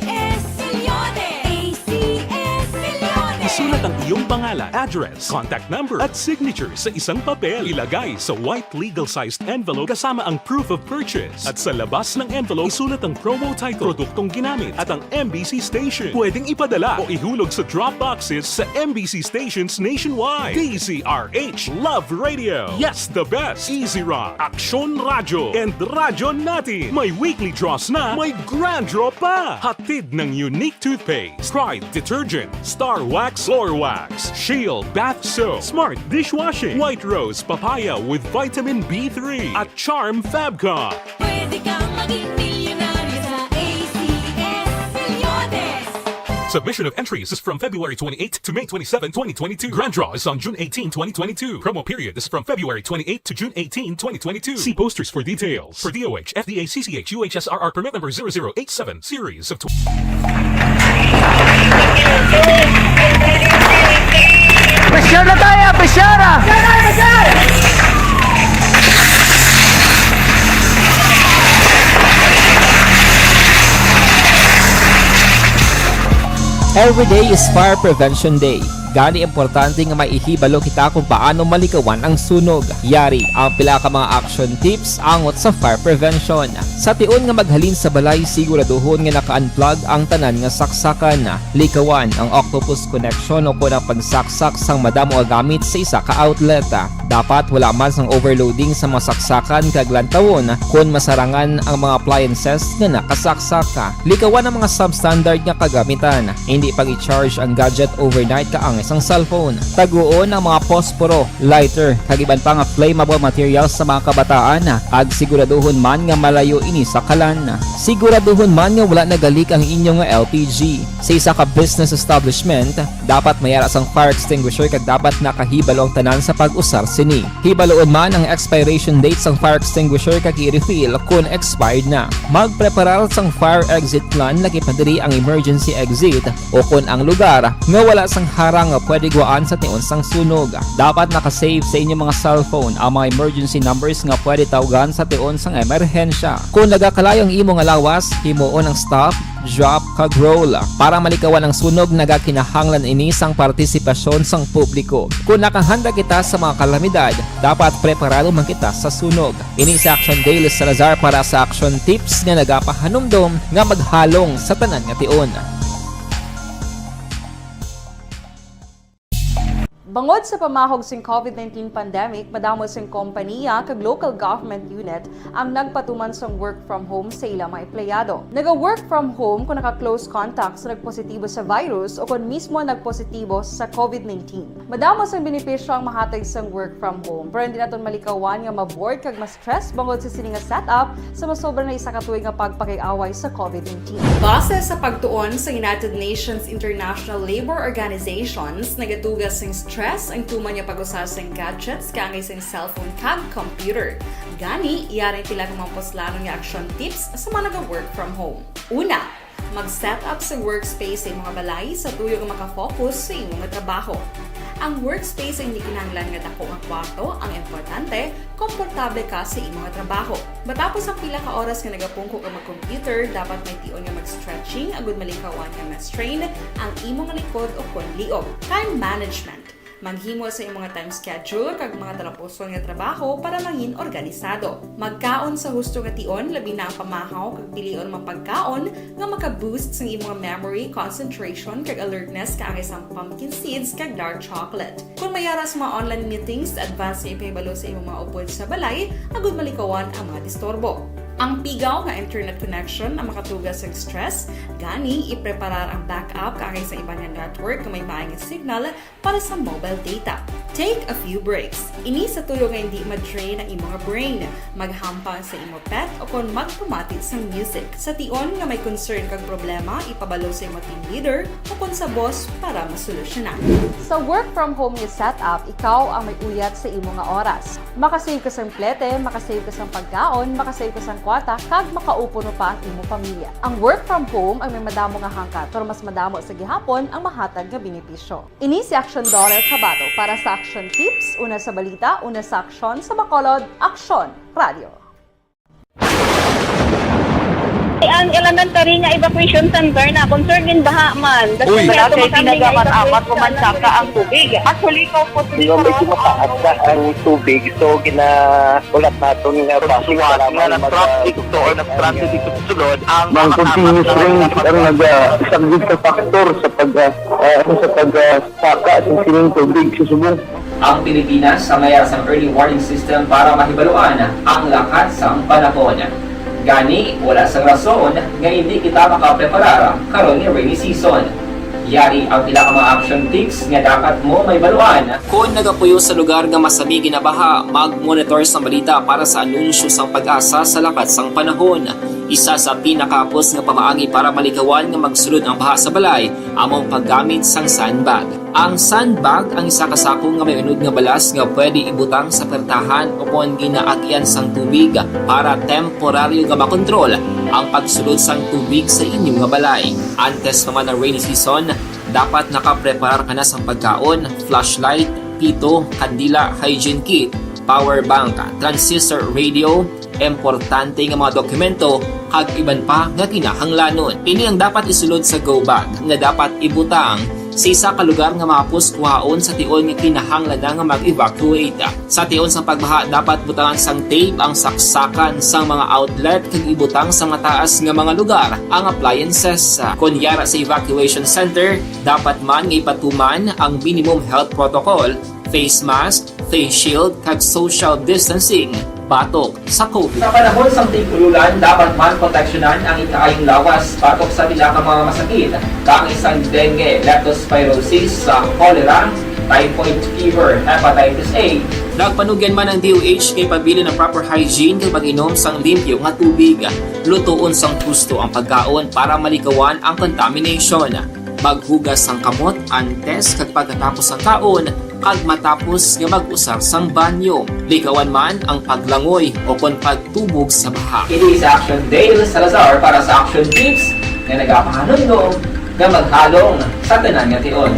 S Milyones! A C S Milyones! Isulat ang iyong pangalan, address, contact number, at signature sa isang papel. Ilagay sa white legal-sized envelope kasama ang proof of purchase. At sa labas ng envelope, isulat ang promo title, produktong ginamit, at ang M B C station. Pwedeng ipadala o ihulog sa drop boxes sa M B C stations nationwide. D Z R H, Love Radio. Yes, the best. Easy Rock, Aksyon Radyo, and Radyo Natin. May weekly draws na, may grand draw pa. Hatid ng Unique Toothpaste, Pride Detergent, Star Wax Floor Wax, Shield Bath Soap, Smart Dishwashing, White Rose Papaya with Vitamin B three, at Charm Fabcon. Pwede kang maging milyonaryo sa A C S Milyones. Submission of entries is from February twenty-eighth to May twenty-seven, twenty twenty-two. Grand draw is on June eighteen, twenty twenty-two. Promo period is from February twenty-eighth to June eighteen, twenty twenty-two. See posters for details. For D O H, F D A, C C H, U H S R R permit number zero zero eight seven, series of tw- Pressure na tayo, pressure na! Every day is Fire Prevention Day. Gani, importante nga may ihibalo kita kung paano malikawan ang sunog. Yari ang pila ka mga action tips angot sa fire prevention. Sa tion nga maghalin sa balay, siguraduhon nga naka-unplug ang tanan nga saksakan. Likawan ang octopus connection o kon ang pagsaksak sang madamo nga gamit sa isa ka outlet. Dapat wala man sang overloading sa mga saksakan kag lantawon kon masarangan ang mga appliances nga nakasaksak. Likawan ang mga substandard nga kagamitan. Indi pag-i-charge ang gadget overnight kaangay sang cellphone. Taguon ang mga posporo, lighter, kag iban pa nga flammable materials sa mga kabataan, kag siguraduhon man nga malayo ini sa kalan. Siguraduhon man nga wala nagalik ang inyo nga L P G. Sa isa ka business establishment, dapat may ara sang fire extinguisher kag dapat nakahibalo ang tanan sa pag-usar sini. Hibaluon man ang expiration date sang fire extinguisher kag i-refill kon expired na. Magpreparar sang fire exit plan, lakip na diri ang emergency exit o kon ang lugar nga wala sang harang nga pwede gwaan sa tion sang sunog. Dapat naka-save sa inyo mga cellphone ang mga emergency numbers nga pwede tawgan sa tion sang emerhensya. Kon nagakalayo ang imo nga lawas, himuon ang stop, drop, kag roll. Para malikawan ang sunog, nagakinahanglan ini sang partisipasyon sang publiko. Kon nakahanda kita sa mga kalamidad, dapat preparado man kita sa sunog. Ini si Action Daily Salazar para sa Action Tips nga nagapahanumdom nga maghalong sa tanan nga tion. Bangod sa pamahog sing COVID nineteen pandemic, madamo sing kompaniya kag local government unit ang nagpatuman sang work from home sa ila mga empleyado. Naga-work from home kon naka-close contact sa nagpositibo sa virus o kon mismo nagpositibo sa COVID nineteen. Madamo sang benepisyo ang mahatag sang work from home, pero hindi naton malikawan nga ma-bored kag ma-stress bangod sa sini nga setup sa masobra na isa ka tuig nga pagpakig-away sa COVID nineteen. Base sa pagtuon sa United Nations International Labour Organizations, nagatuga sing stress ang tuman nga pag-usa sing gadgets kaangay sing cellphone kag computer. Gani, yari ang pila ka mga puslanon nga action tips sa mga naga-work from home. Una, Mag-set up sa workspace sa imong balay sa tuyo nga makafocus sa imong trabaho. Ang workspace ay hindi kinahanglan nga dako nga kwarto, ang importante, komportable ka sa imong trabaho. Matapos ang pila ka oras nga nagapungko ka mag-computer, dapat may tion nga mag-stretching agud malikawan nga ma-strain ang imong likod o kon liog. Time management. Maghimo sa imong time schedule kag mga talapuson nga trabaho para mangin organisado. Magkaon sa husto nga tion, labi na ang pamahaw kag pilion mga pagkaon nga maka-boost sang imong memory, concentration, kag alertness kaangay sang pumpkin seeds kag dark chocolate. Kung may ara sa mga online meetings, advance nga ipahibalo sa imong mga upod sa balay agud malikawan ang mga disturbo. Ang pigaw nga internet connection ang makatuga sa stress, gani ipreparar ang backup kaangay sa iban nga network nga may maayong signal para sa mobile data. Take a few breaks. Ini sa tuyo nga hindi ma-drain ang imong brain. Maghampang sa imo pet o kon magpamati sang music. Sa tion nga may concern kag problema, ipabalo sa imo team leader o kon sa boss para masolusyonan. Sa work from home nga setup, ikaw ang may uyat sa imo nga oras. Makasave ka sang plete, makasave ka sang pagkaon, makasave ka sang kwarta, kag makaupo pa ang imo pamilya. Ang work from home ang may madamo nga hangkat, pero mas madamo sa gihapon ang mahatag nga benepisyo. Ini si Action Daughter Kabato para sa Action Tips, una sa balita, una sa aksyon, sa Bacolod, Aksyon Radio. Ang elementary nga evacuation center na concern in baha man. Uy. Wala kay ginagamit-amat o mansaka ang tubig. Actually, ikaw po, medyo mataas na ang tubig, so gina-, ulat naton nga traffic, suwat nga mag-, nag-traffic to or nag-transit dito sa sulod ang mga continuous rain ang nag-, ah, isang big factor sa pag, ah, ah, sa pag, ah, saka sa sining tubig sa subong. Ang Pilipinas ang may sang early warning system para mahibaluan ang lakat sang panahon. Gani, wala sang rason nga hindi kita makapreparar karon nga rainy season. Yari ang pila ka mga action tips nga dapat mo mahibaluan. Kon nagapuyo sa lugar nga masami ginabaha, mag-monitor sa balita para sa anunsyo sang PAGASA sa lakat sang panahon. Isa sa pinakahapos nga pamaagi para malikawan nga magsulod ang baha sa balay amo ang paggamit sang sandbag. Ang sandbag ang isa ka sako nga may unod nga balas nga pwede ibutang sa pertahan o kon ginaagyan sang tubig para temporaryo nga makontrol ang pagsulod sang tubig sa inyo nga balay. Antes pa man ang rainy season, dapat nakapreparar ka na sang pagkaon, flashlight, pito, kandila, hygiene kit, power bank, transistor radio, importante nga mga dokumento, kag iban pa nga kinahanglanon. Ini ang dapat isulod sa go bag nga dapat ibutang sa isa ka lugar nga mahapos kuhaon sa tion nga kinahanglan na nga mag-evacuate. Sa tion sang pagbaha, dapat butangan sang tape ang saksakan sang mga outlet kag ibutang sa mataas nga mga lugar ang appliances. Kon yara sa evacuation center, dapat man nga ipatuman ang minimum health protocol, face mask, face shield, kag social distancing batok sa COVID. Sa panahon sang tig-ululan, dapat man proteksyonan ang ikaayong lawas batok sa pila ka mga masakit, kaangay sang dengue, leptospirosis, sa cholera, typhoid fever, hepatitis A. Nagpanugyan man ang D O H nga ipabilin ang proper hygiene kag pag-inom sang limpyo nga tubig. Lutoon sang husto ang pagkaon para malikawan ang contamination. Maghugas sang kamot antes kag pagkatapos sang kaon kag matapos nga mag-usar sang banyo. Likawan man ang paglangoy o kon pagtubog sa baha. Ini si Action Dale Salazar para sa Action Tips nga nagapahanumdom nga maghalong sa tanan nga tion.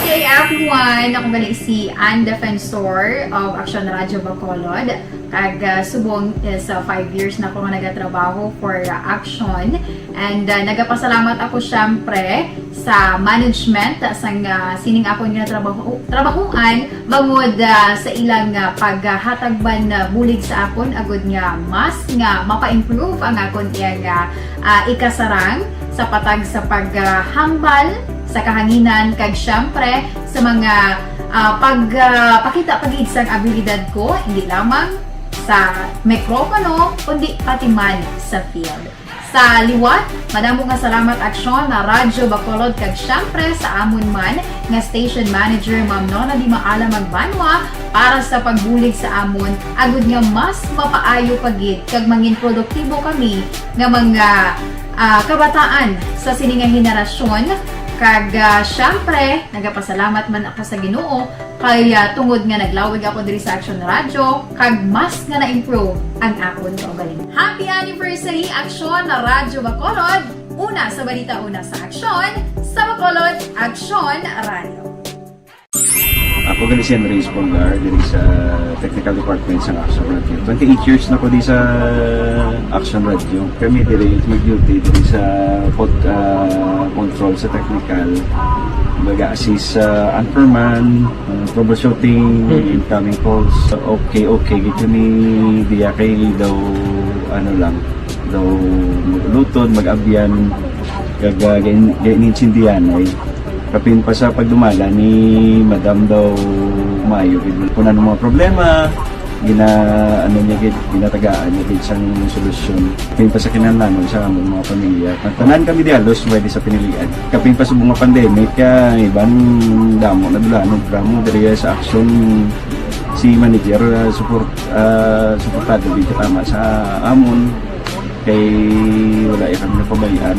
Okay, everyone, ako gali si Ann Defensor of Action Radio Bacolod. Kag, ah, subong is, ah, five years na ako nga nagatrabaho for, ah, Action. And, ah, nagapasalamat ako, syempre, sa management sang, ah, sining akon nga trabaho, trabahoan bangod, ah, sa ilang, ah, paghatag man, ah, bulig sa akon agud nga mas nga mapa-improve ang akon iyang, ah, ah, ikasarang sa patag sa paghambal sa kahanginan kag, syempre, sa mga, ah, pag, ah, pakita pa gid sang abilidad ko, hindi lamang sa mikropono, kundi pati man sa field. Sa liwat, madamo nga salamat, Aksyon, na Radyo Bacolod, kag syempre sa amon man nga station manager, Ma'am Nona Di Maala Magbanwa, para sa pagbulig sa amon, agud nga mas mapaayo pa gid kag mangin produktibo kami nga mga, ah, kabataan sa sini nga henerasyon, Kag, ah, syempre, nagapasalamat man ako sa Ginoo kay, ah, tungod nga naglawig ako diri sa Action Radio, kag mas nga na-improve ang akon kaugalingon. Happy anniversary, Action Radio Bacolod! Una sa balita, una sa aksyon, sa Bacolod, Action Radio. Ako gani si Andres Polgar, diri sa technical department sa Action Radio. Twenty-eight years na ko di sa Action Radio. Kami diri mag-duty diri sa pod, ah, control sa technical. Mag-assist sa anchorman, ah, troubleshooting, incoming calls. Okay, okay, gid kami diya kay daw, ano lang, daw maglutod, mag-abyan, kag, ah, gain-, gainintindihan ay. Kapin pa sa pagdumala ni Madam daw maayo gid. Kung ano mga problema, gina, ano niya gid, ginatagaan niya gid sang solusyon. Kapin pa sa kinahanglanon sa among mga pamilya. Tanan kami di halos pwede sa pinilian. Kapin pa sa mga pandemic, ah, iban damo na dulanon, programa diri sa Action si manager, ah, support, ah, suportado gid katama sa amon. Kay wala ya kami napabayaan.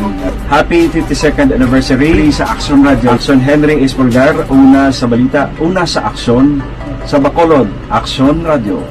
Happy fifty-second anniversary sa Action Radio. Action Henry Espolgar, una sa balita, una sa aksyon, sa Bacolod, Action Radio.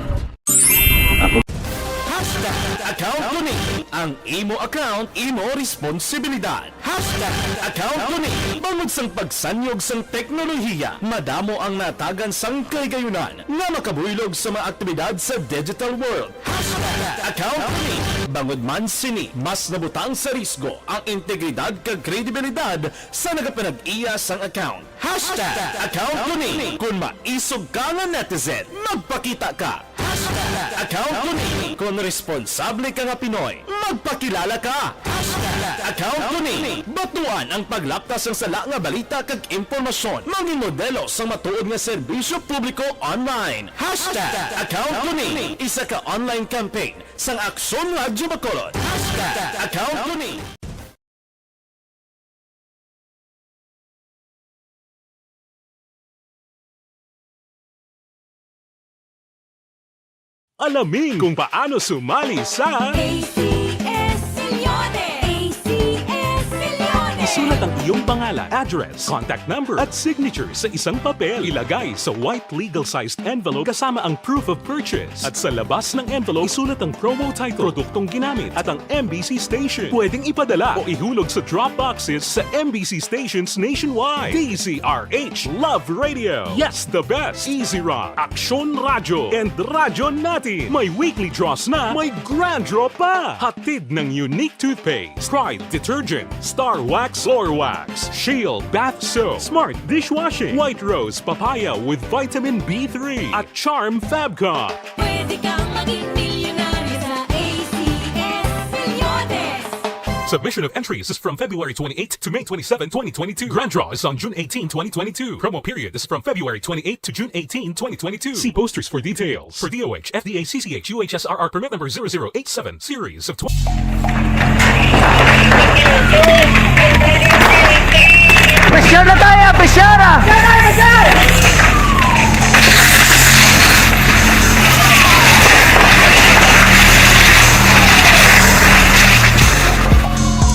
Hashtag account ko ni. Ang imo account, imo responsibilidad. Hashtag account ko ni. Bangod sang pagsanyog sang teknolohiya, madamo ang natagan sang kahigayunan nga makabuylog sa mga aktibidad sa digital world. Hashtag account ko ni. Bangod man sini, mas nabutang sa risgo ang integridad kag kredibilidad sa nagapanag-iya sang account. Hashtag account ko ni. Kon maisog ka nga netizen, magpakita ka. Hashtag account ko ni. Kon responsable ka nga Pinoy, magpakilala ka. Hashtag account ko ni. Batuan ang paglaptas sang sala nga balita kag impormasyon. Mangin modelo sang matuod nga serbisyo publiko online. Hashtag account ko ni. Isa ka online campaign sang Aksyon Radyo Bacolod. Hashtag account ko ni. Alamin kung paano sumali sa A C S Millones! A C S Millones! Isulat ang iyong pangalan, address, contact number, at signature sa isang papel. Ilagay sa white legal-sized envelope kasama ang proof of purchase. At sa labas ng envelope, isulat ang promo title, produktong ginamit, at ang M B C station. Pwedeng ipadala o ihulog sa drop boxes sa M B C stations nationwide. D Z R H Love Radio. Yes, the best. Easy Rock. Aksyon Radyo. And Radyo Natin. May weekly draws na, may grand draw pa. Hatid ng Unique Toothpaste, Pride Detergent, Star Wax, Floor Wax, Shield Bath Soap, Smart Dishwashing, White Rose Papaya with Vitamin B three, at Charm Fab Cup. Pwede kang maging milyonaryo sa A C S Millones! Submission of entries is from February twenty-eighth to May twenty-seven, twenty twenty-two. Grand draw is on June eighteen, twenty twenty-two. Promo period is from February twenty-eighth to June eighteen, twenty twenty-two. See posters for details. For D O H, F D A, C C H, U H S R R permit number zero zero eight seven, series of twenty. Pressure na tayo! Pressure na!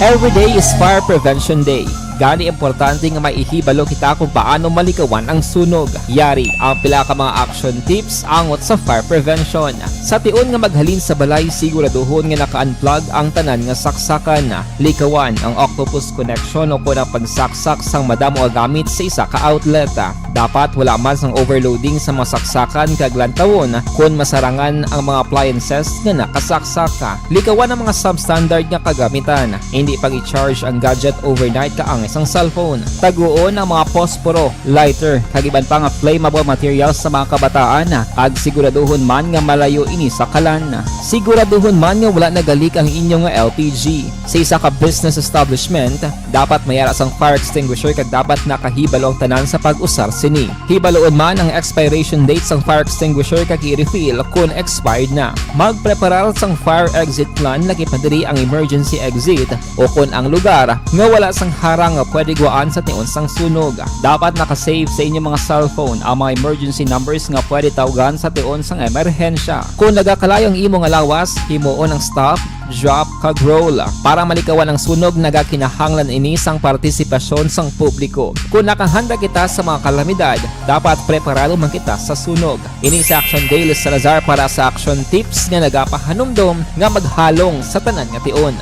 Every day is Fire Prevention Day. Gani, importante nga may ihibalo kita kung paano malikawan ang sunog. Yari ang pila ka mga action tips angot sa fire prevention. Sa tion nga maghalin sa balay, siguraduhon nga naka-unplug ang tanan nga saksakan. Likawan ang octopus connection o kon ang pagsaksak sang madamo nga gamit sa isa ka outlet. Dapat wala man sang overloading sa mga saksakan kag lantawon kon masarangan ang mga appliances nga nakasaksak. Likawan ang mga substandard nga kagamitan. Indi pag-i-charge ang gadget overnight kaangay sang cellphone. Taguon ang mga posporo, lighter, kag iban pa nga flammable materials sa mga kabataan, kag siguraduhon man nga malayo ini sa kalan. Siguraduhon man nga wala nagalik ang inyo nga L P G. Sa isa ka business establishment, dapat may ara sang fire extinguisher kag dapat nakahibalo ang tanan sa pag-usar sini. Hibaloon man ang expiration date sang fire extinguisher kag i-refill kon expired na. Magpreparar sang fire exit plan, lakip na diri ang emergency exit o kon ang lugar nga wala sang harang nga pwede guwaan sa tion sang sunog. Dapat naka-save sa inyong mga cellphone ang mga emergency numbers nga pwede tawgan sa tion sang emerhensya. Kung nagakalayo ang imo nga lawas, himuon ang stop, drop, kag roll. Para malikawan ang sunog, nagakinahanglan ini sang partisipasyon sang publiko. Kung nakahanda kita sa mga kalamidad, dapat preparado man kita sa sunog. Ini si Action Dale Salazar para sa Action Tips nga nagapahanumdom nga maghalong sa tanan nga tion.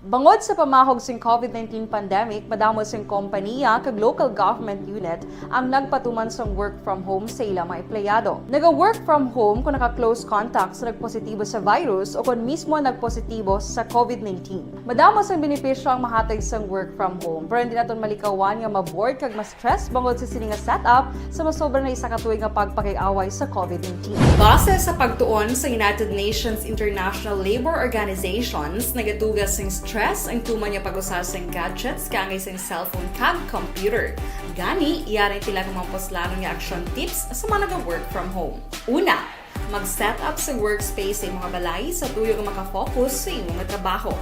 Bangod sa pamahog sing COVID nineteen pandemic, madamo sing kompaniya kag local government unit ang nagpatuman sang work from home sa ila mga empleyado. Naga-work from home kung naka-close contact sa nagpositibo sa virus o kon mismo nagpositibo sa COVID nineteen. Madamo sang benepisyo ang mahatag sang work from home, pero hindi naton malikawan nga ma-bored kag ma-stress bangod sa sini nga setup sa masobra na isa ka tuig nga pagpakig-away sa COVID nineteen. Base sa pagtuon sa United Nations International Labour Organizations, nagatuga sing stress ang tuman nga pag-usa sing gadgets kaangay sing cellphone kag computer. Gani, yari ang pila ka mga puslanon nga action tips sa mga naga-work from home. Una, mag-set up sa workspace sa imong balay sa tuyo nga maka-focus sa imong trabaho.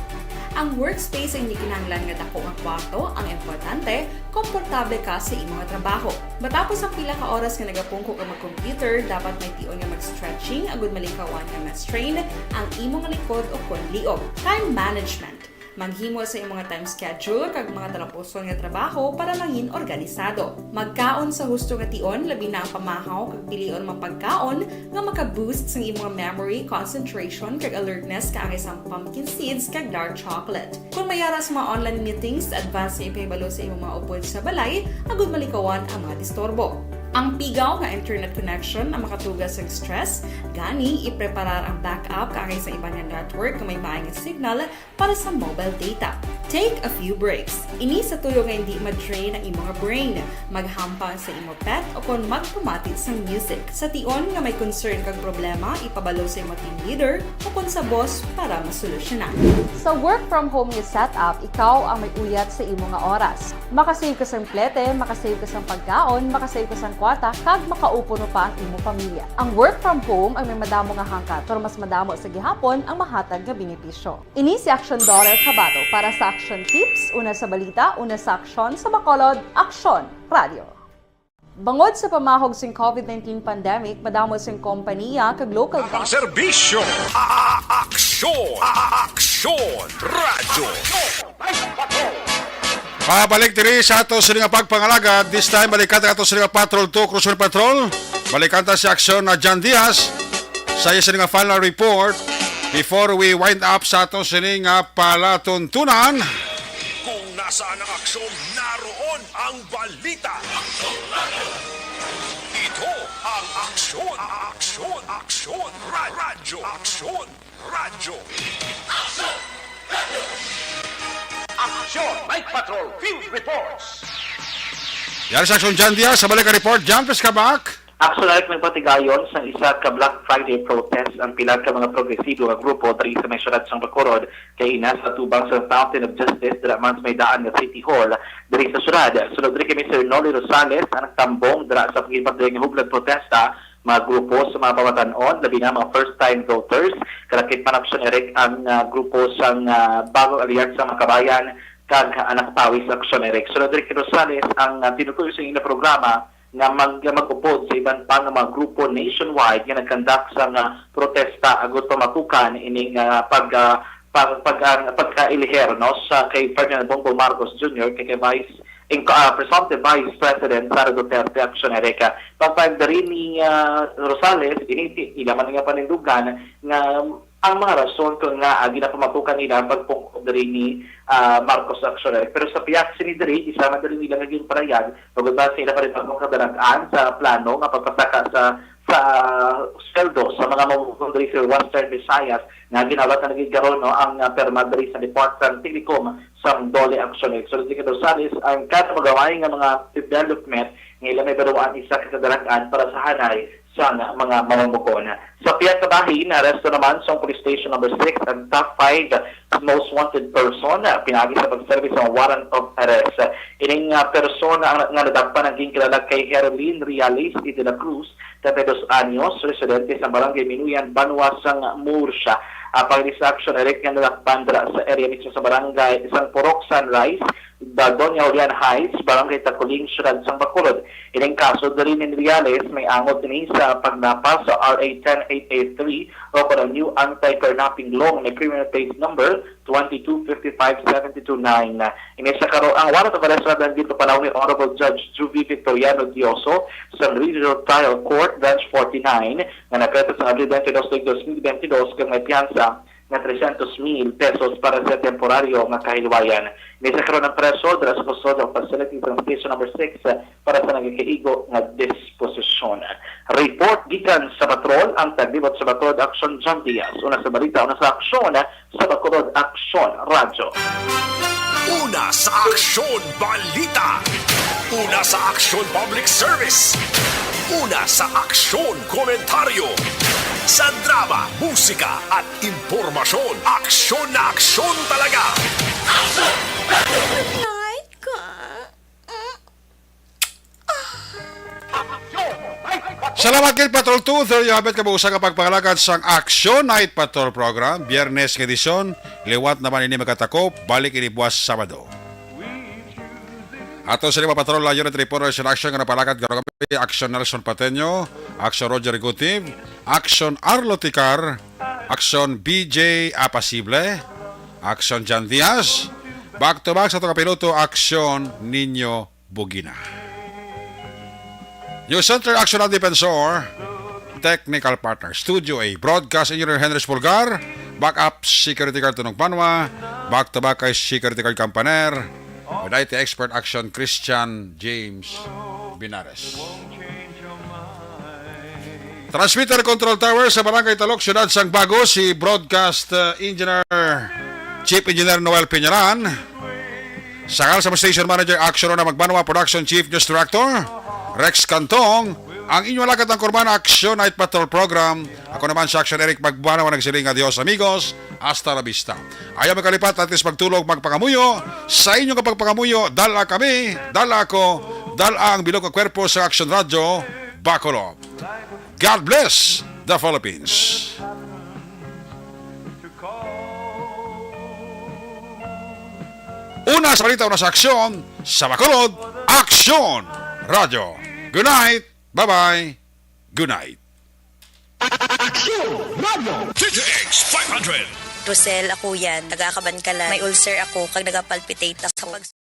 Ang workspace ay hindi kinahanglan nga dako nga kwarto, ang importante, komportable ka sa imong trabaho. Matapos ang pila ka oras nga nagapungko ka mag-computer, dapat may tion nga mag-stretching agud malikawan nga ma-strain ang imong likod o kon liog. Time management. Maghimo sa imong time schedule kag mga talapuson nga trabaho para mangin organisado. Magkaon sa husto nga tion, labi na ang pamahaw kag pilion mga pagkaon nga maka-boost sang imong memory, concentration, kag alertness kaangay sang pumpkin seeds kag dark chocolate. Kung may ara sa mga online meetings, advance nga ipahibalo sa imong mga upod sa balay agud malikawan ang mga disturbo. Ang pigaw nga internet connection ang makatuga sa stress, gani ipreparar ang backup kaangay sa iban nga network nga may maay nga signal para sa mobile data. Take a few breaks. Ini sa tuyo nga hindi ma-drain ang imong brain. Maghampang sa imo pet o kon magpamati sang music. Sa tion nga may concern kag problema, ipabalo sa imo team leader o kon sa boss para masolusyonan. Sa work from home nga setup, ikaw ang may uyat sa imo nga oras. Makasave ka sang plete, makasave ka sang pagkaon, makasave ka sang kwarta, kag makaupo pa ang imo pamilya. Ang work from home ang may madamo nga hangkat, pero mas madamo sa gihapon ang mahatag nga benepisyo. Ini si Action Daughter Kabato para sa Action Tips, una sa balita, una sa aksyon, sa Bacolod, Aksyon Radio. Bangod sa pamahog sing COVID nineteen pandemic, madamo sing kompaniya kag local Ang gov- serbisyo, a-, a-, aksyon, a-, a-, aksyon, radyo. Pabalik diri sa ato sini nga pagpangalagad. This time, balikan ta ato sini nga Patrol two, Cruiser Patrol. Balikan ta si Aksyon na John Diaz sa iya sini nga final report before we wind up sa ato sini nga palatuntunan. Kung nasaan ang aksyon, naroon ang balita. Ito ang aksyon, aksyon, aksyon, ra-, radyo, aksyon, radyo. Aksyon! Night Patrol Field Reports! Yari sa Aksyon, John Diaz, sa balik ang report. John, please come back. Aksyon, Eric, nagpatigayon sang isa ka Black Friday protest ang pila ka mga progresibo nga grupo diri sa may syudad sang Bacolod, kay ina sa tubang sa Fountain of Justice dira man sa may daan nga City Hall diri sa syudad. Sunod diri kay Mister Nolly Rosales ang nagtambong dira sa paghimpapilay nga hublag protesta, mga grupo sa mga pamatan-on, labi na mga first-time voters. Kalakip man, Aksyon, Eric, ang, ah, grupo sang, ah, Bagong Alyansa Makabayan kag Anak Pawis, Aksyon, Eric. Sunod diri kay Rosales ang, ah, tinutoyo sa iyang programa nga mag-, mag-upod sa iban pa nga mga grupo nationwide nga nag-conduct sang, ah, protesta agud pamatukan ining, ah, pag, ah, pag, pag, ah, pagka-eleher, no, sa kay Ferdinand Bongbong Marcos Junior, kay, kay Vice, in, ah, presumptive Vice President Sara Duterte, Aksyon, Eric. Pagpayag diri ni, ah, Rosales, ini, ila man nga panindugan nga ang mga rason kung ngaa ginapamatukan nila ang pagpungko diri ni, ah, Marcos, Aksyon, Eric. Pero sa pihak sini diri, isa man diri nila nga ginpahayag, bangod ba sa ila pa rin pagmong kadarag-an sa plano nga pagpasaka sa, sa sweldo sa mga mamumuno diri sa Western Visayas nga ginawat na lagi karon, no, ang, ah, pirma diri sa report sang Telecom sang DOLE, Aksyon, Eric. So, diri kay Rosales ang kada magaway nga mga development nga ila may baluan isa ka kadarag-an para sa hanay sa mga mamumuno. Sa pihak sa bahin, naaresto naman sa Police Station Number Six ang top five most wanted person, ah, pinaagi sa pagserbi sa warrant of arrest. Ining, ah, persona ang, nga nadakpan ang ginkilala kay Herlin Reales y de la Cruz, treinta y dos anyos, residente sa Barangay Minuyan, Banwa sang Murcia. Ang pag-distraction direct nga nadakpan dira sa area mismo sa barangay, isang Purok Sunrise, Doña Julian Heights, Barangay Taculing, Siyudad sang Bacolod. Ining kaso diri ni Reales may angot ini sa paglapas sa R A ten eight eight three o kon ang new anti-kidnapping law nga may criminal case number twenty-two fifty-five seventy-two nine. Ini sa karo ang warrant of arrest nga ginpapanaw ni Honorable Judge Juvie Victoriano Dioso sa Regional Trial Court Branch forty-nine nga nagkadto sa Abril twenty-two, twenty twenty-two, kag may piyansa nga trescientos mil pesos para sa temporaryo nga kahilwayan. Ini sa karon ang preso dira sa custodial facility sa Station Number Six para sa nagakaigo nga disposisyon. Report gikan sa patrol, ang taglibot sa Bacolod Aksyon, John Diaz. Una sa balita, una sa aksyon, sa Bacolod Aksyon Radyo. Una sa aksyon, balita. Una sa aksyon, public service. Una sa aksyon, komentaryo. Sa drama, musika, at impormasyon, aksyon na aksyon talaga. Night ka. Salamat kay Patrol two. There you have it, kabuusan nga pagpangalagad sang Action Night Patrol Program, Biyernes nga edisyon. Liwat naman ini magatakop, balik ini buwas Sabado. Ato sa lima patrol, unit reporter sa Action nga napalakad karon kami, Action Nelson Pateño, Action Roger Gutiv, Action Arlo Ticar, Action B J Apasible, Action Jan Diaz, back to back sa ato kapiloto, Action Nino Bugina. News Center, Action Defensor, technical partner, Studio A, broadcast engineer Henry Pulgar, backup security guard Tunong Panwa, back to back kay security guard Campaner, with I T expert Action Christian James Binares. Transmitter Control Tower sa Barangay Talok, Siyudad sang Bago, si Broadcast, uh, Engineer, Chief Engineer Noel Piñaran. Sa ngalan sa Station Manager, Action Rona Magbanwa, Production Chief, News Director, Rex Cantong, ang inyo alagad ang Kurban Action Night Patrol Program. Ako naman si Action Eric Magbanwa, nagsiling, "Adios, amigos. Hasta la vista." Ayaw magkalipat, at least magtulog, magpangamuyo. Sa inyo nga pagpangamuyo, dala kami, dala ako, dala ang bilog nga kwerpo sa Action Radyo, Bacolod. God bless the Philippines. Una sa balita, una sa aksyon, sa Bacolod, Aksyon Radyo. Good night. Bye-bye. Good night. Aksyon Radyo. D T X five hundred. Rosel, ako yan. Taga Kabankalan. May ulcer ako, kag nagapalpitate ako. Sa pag-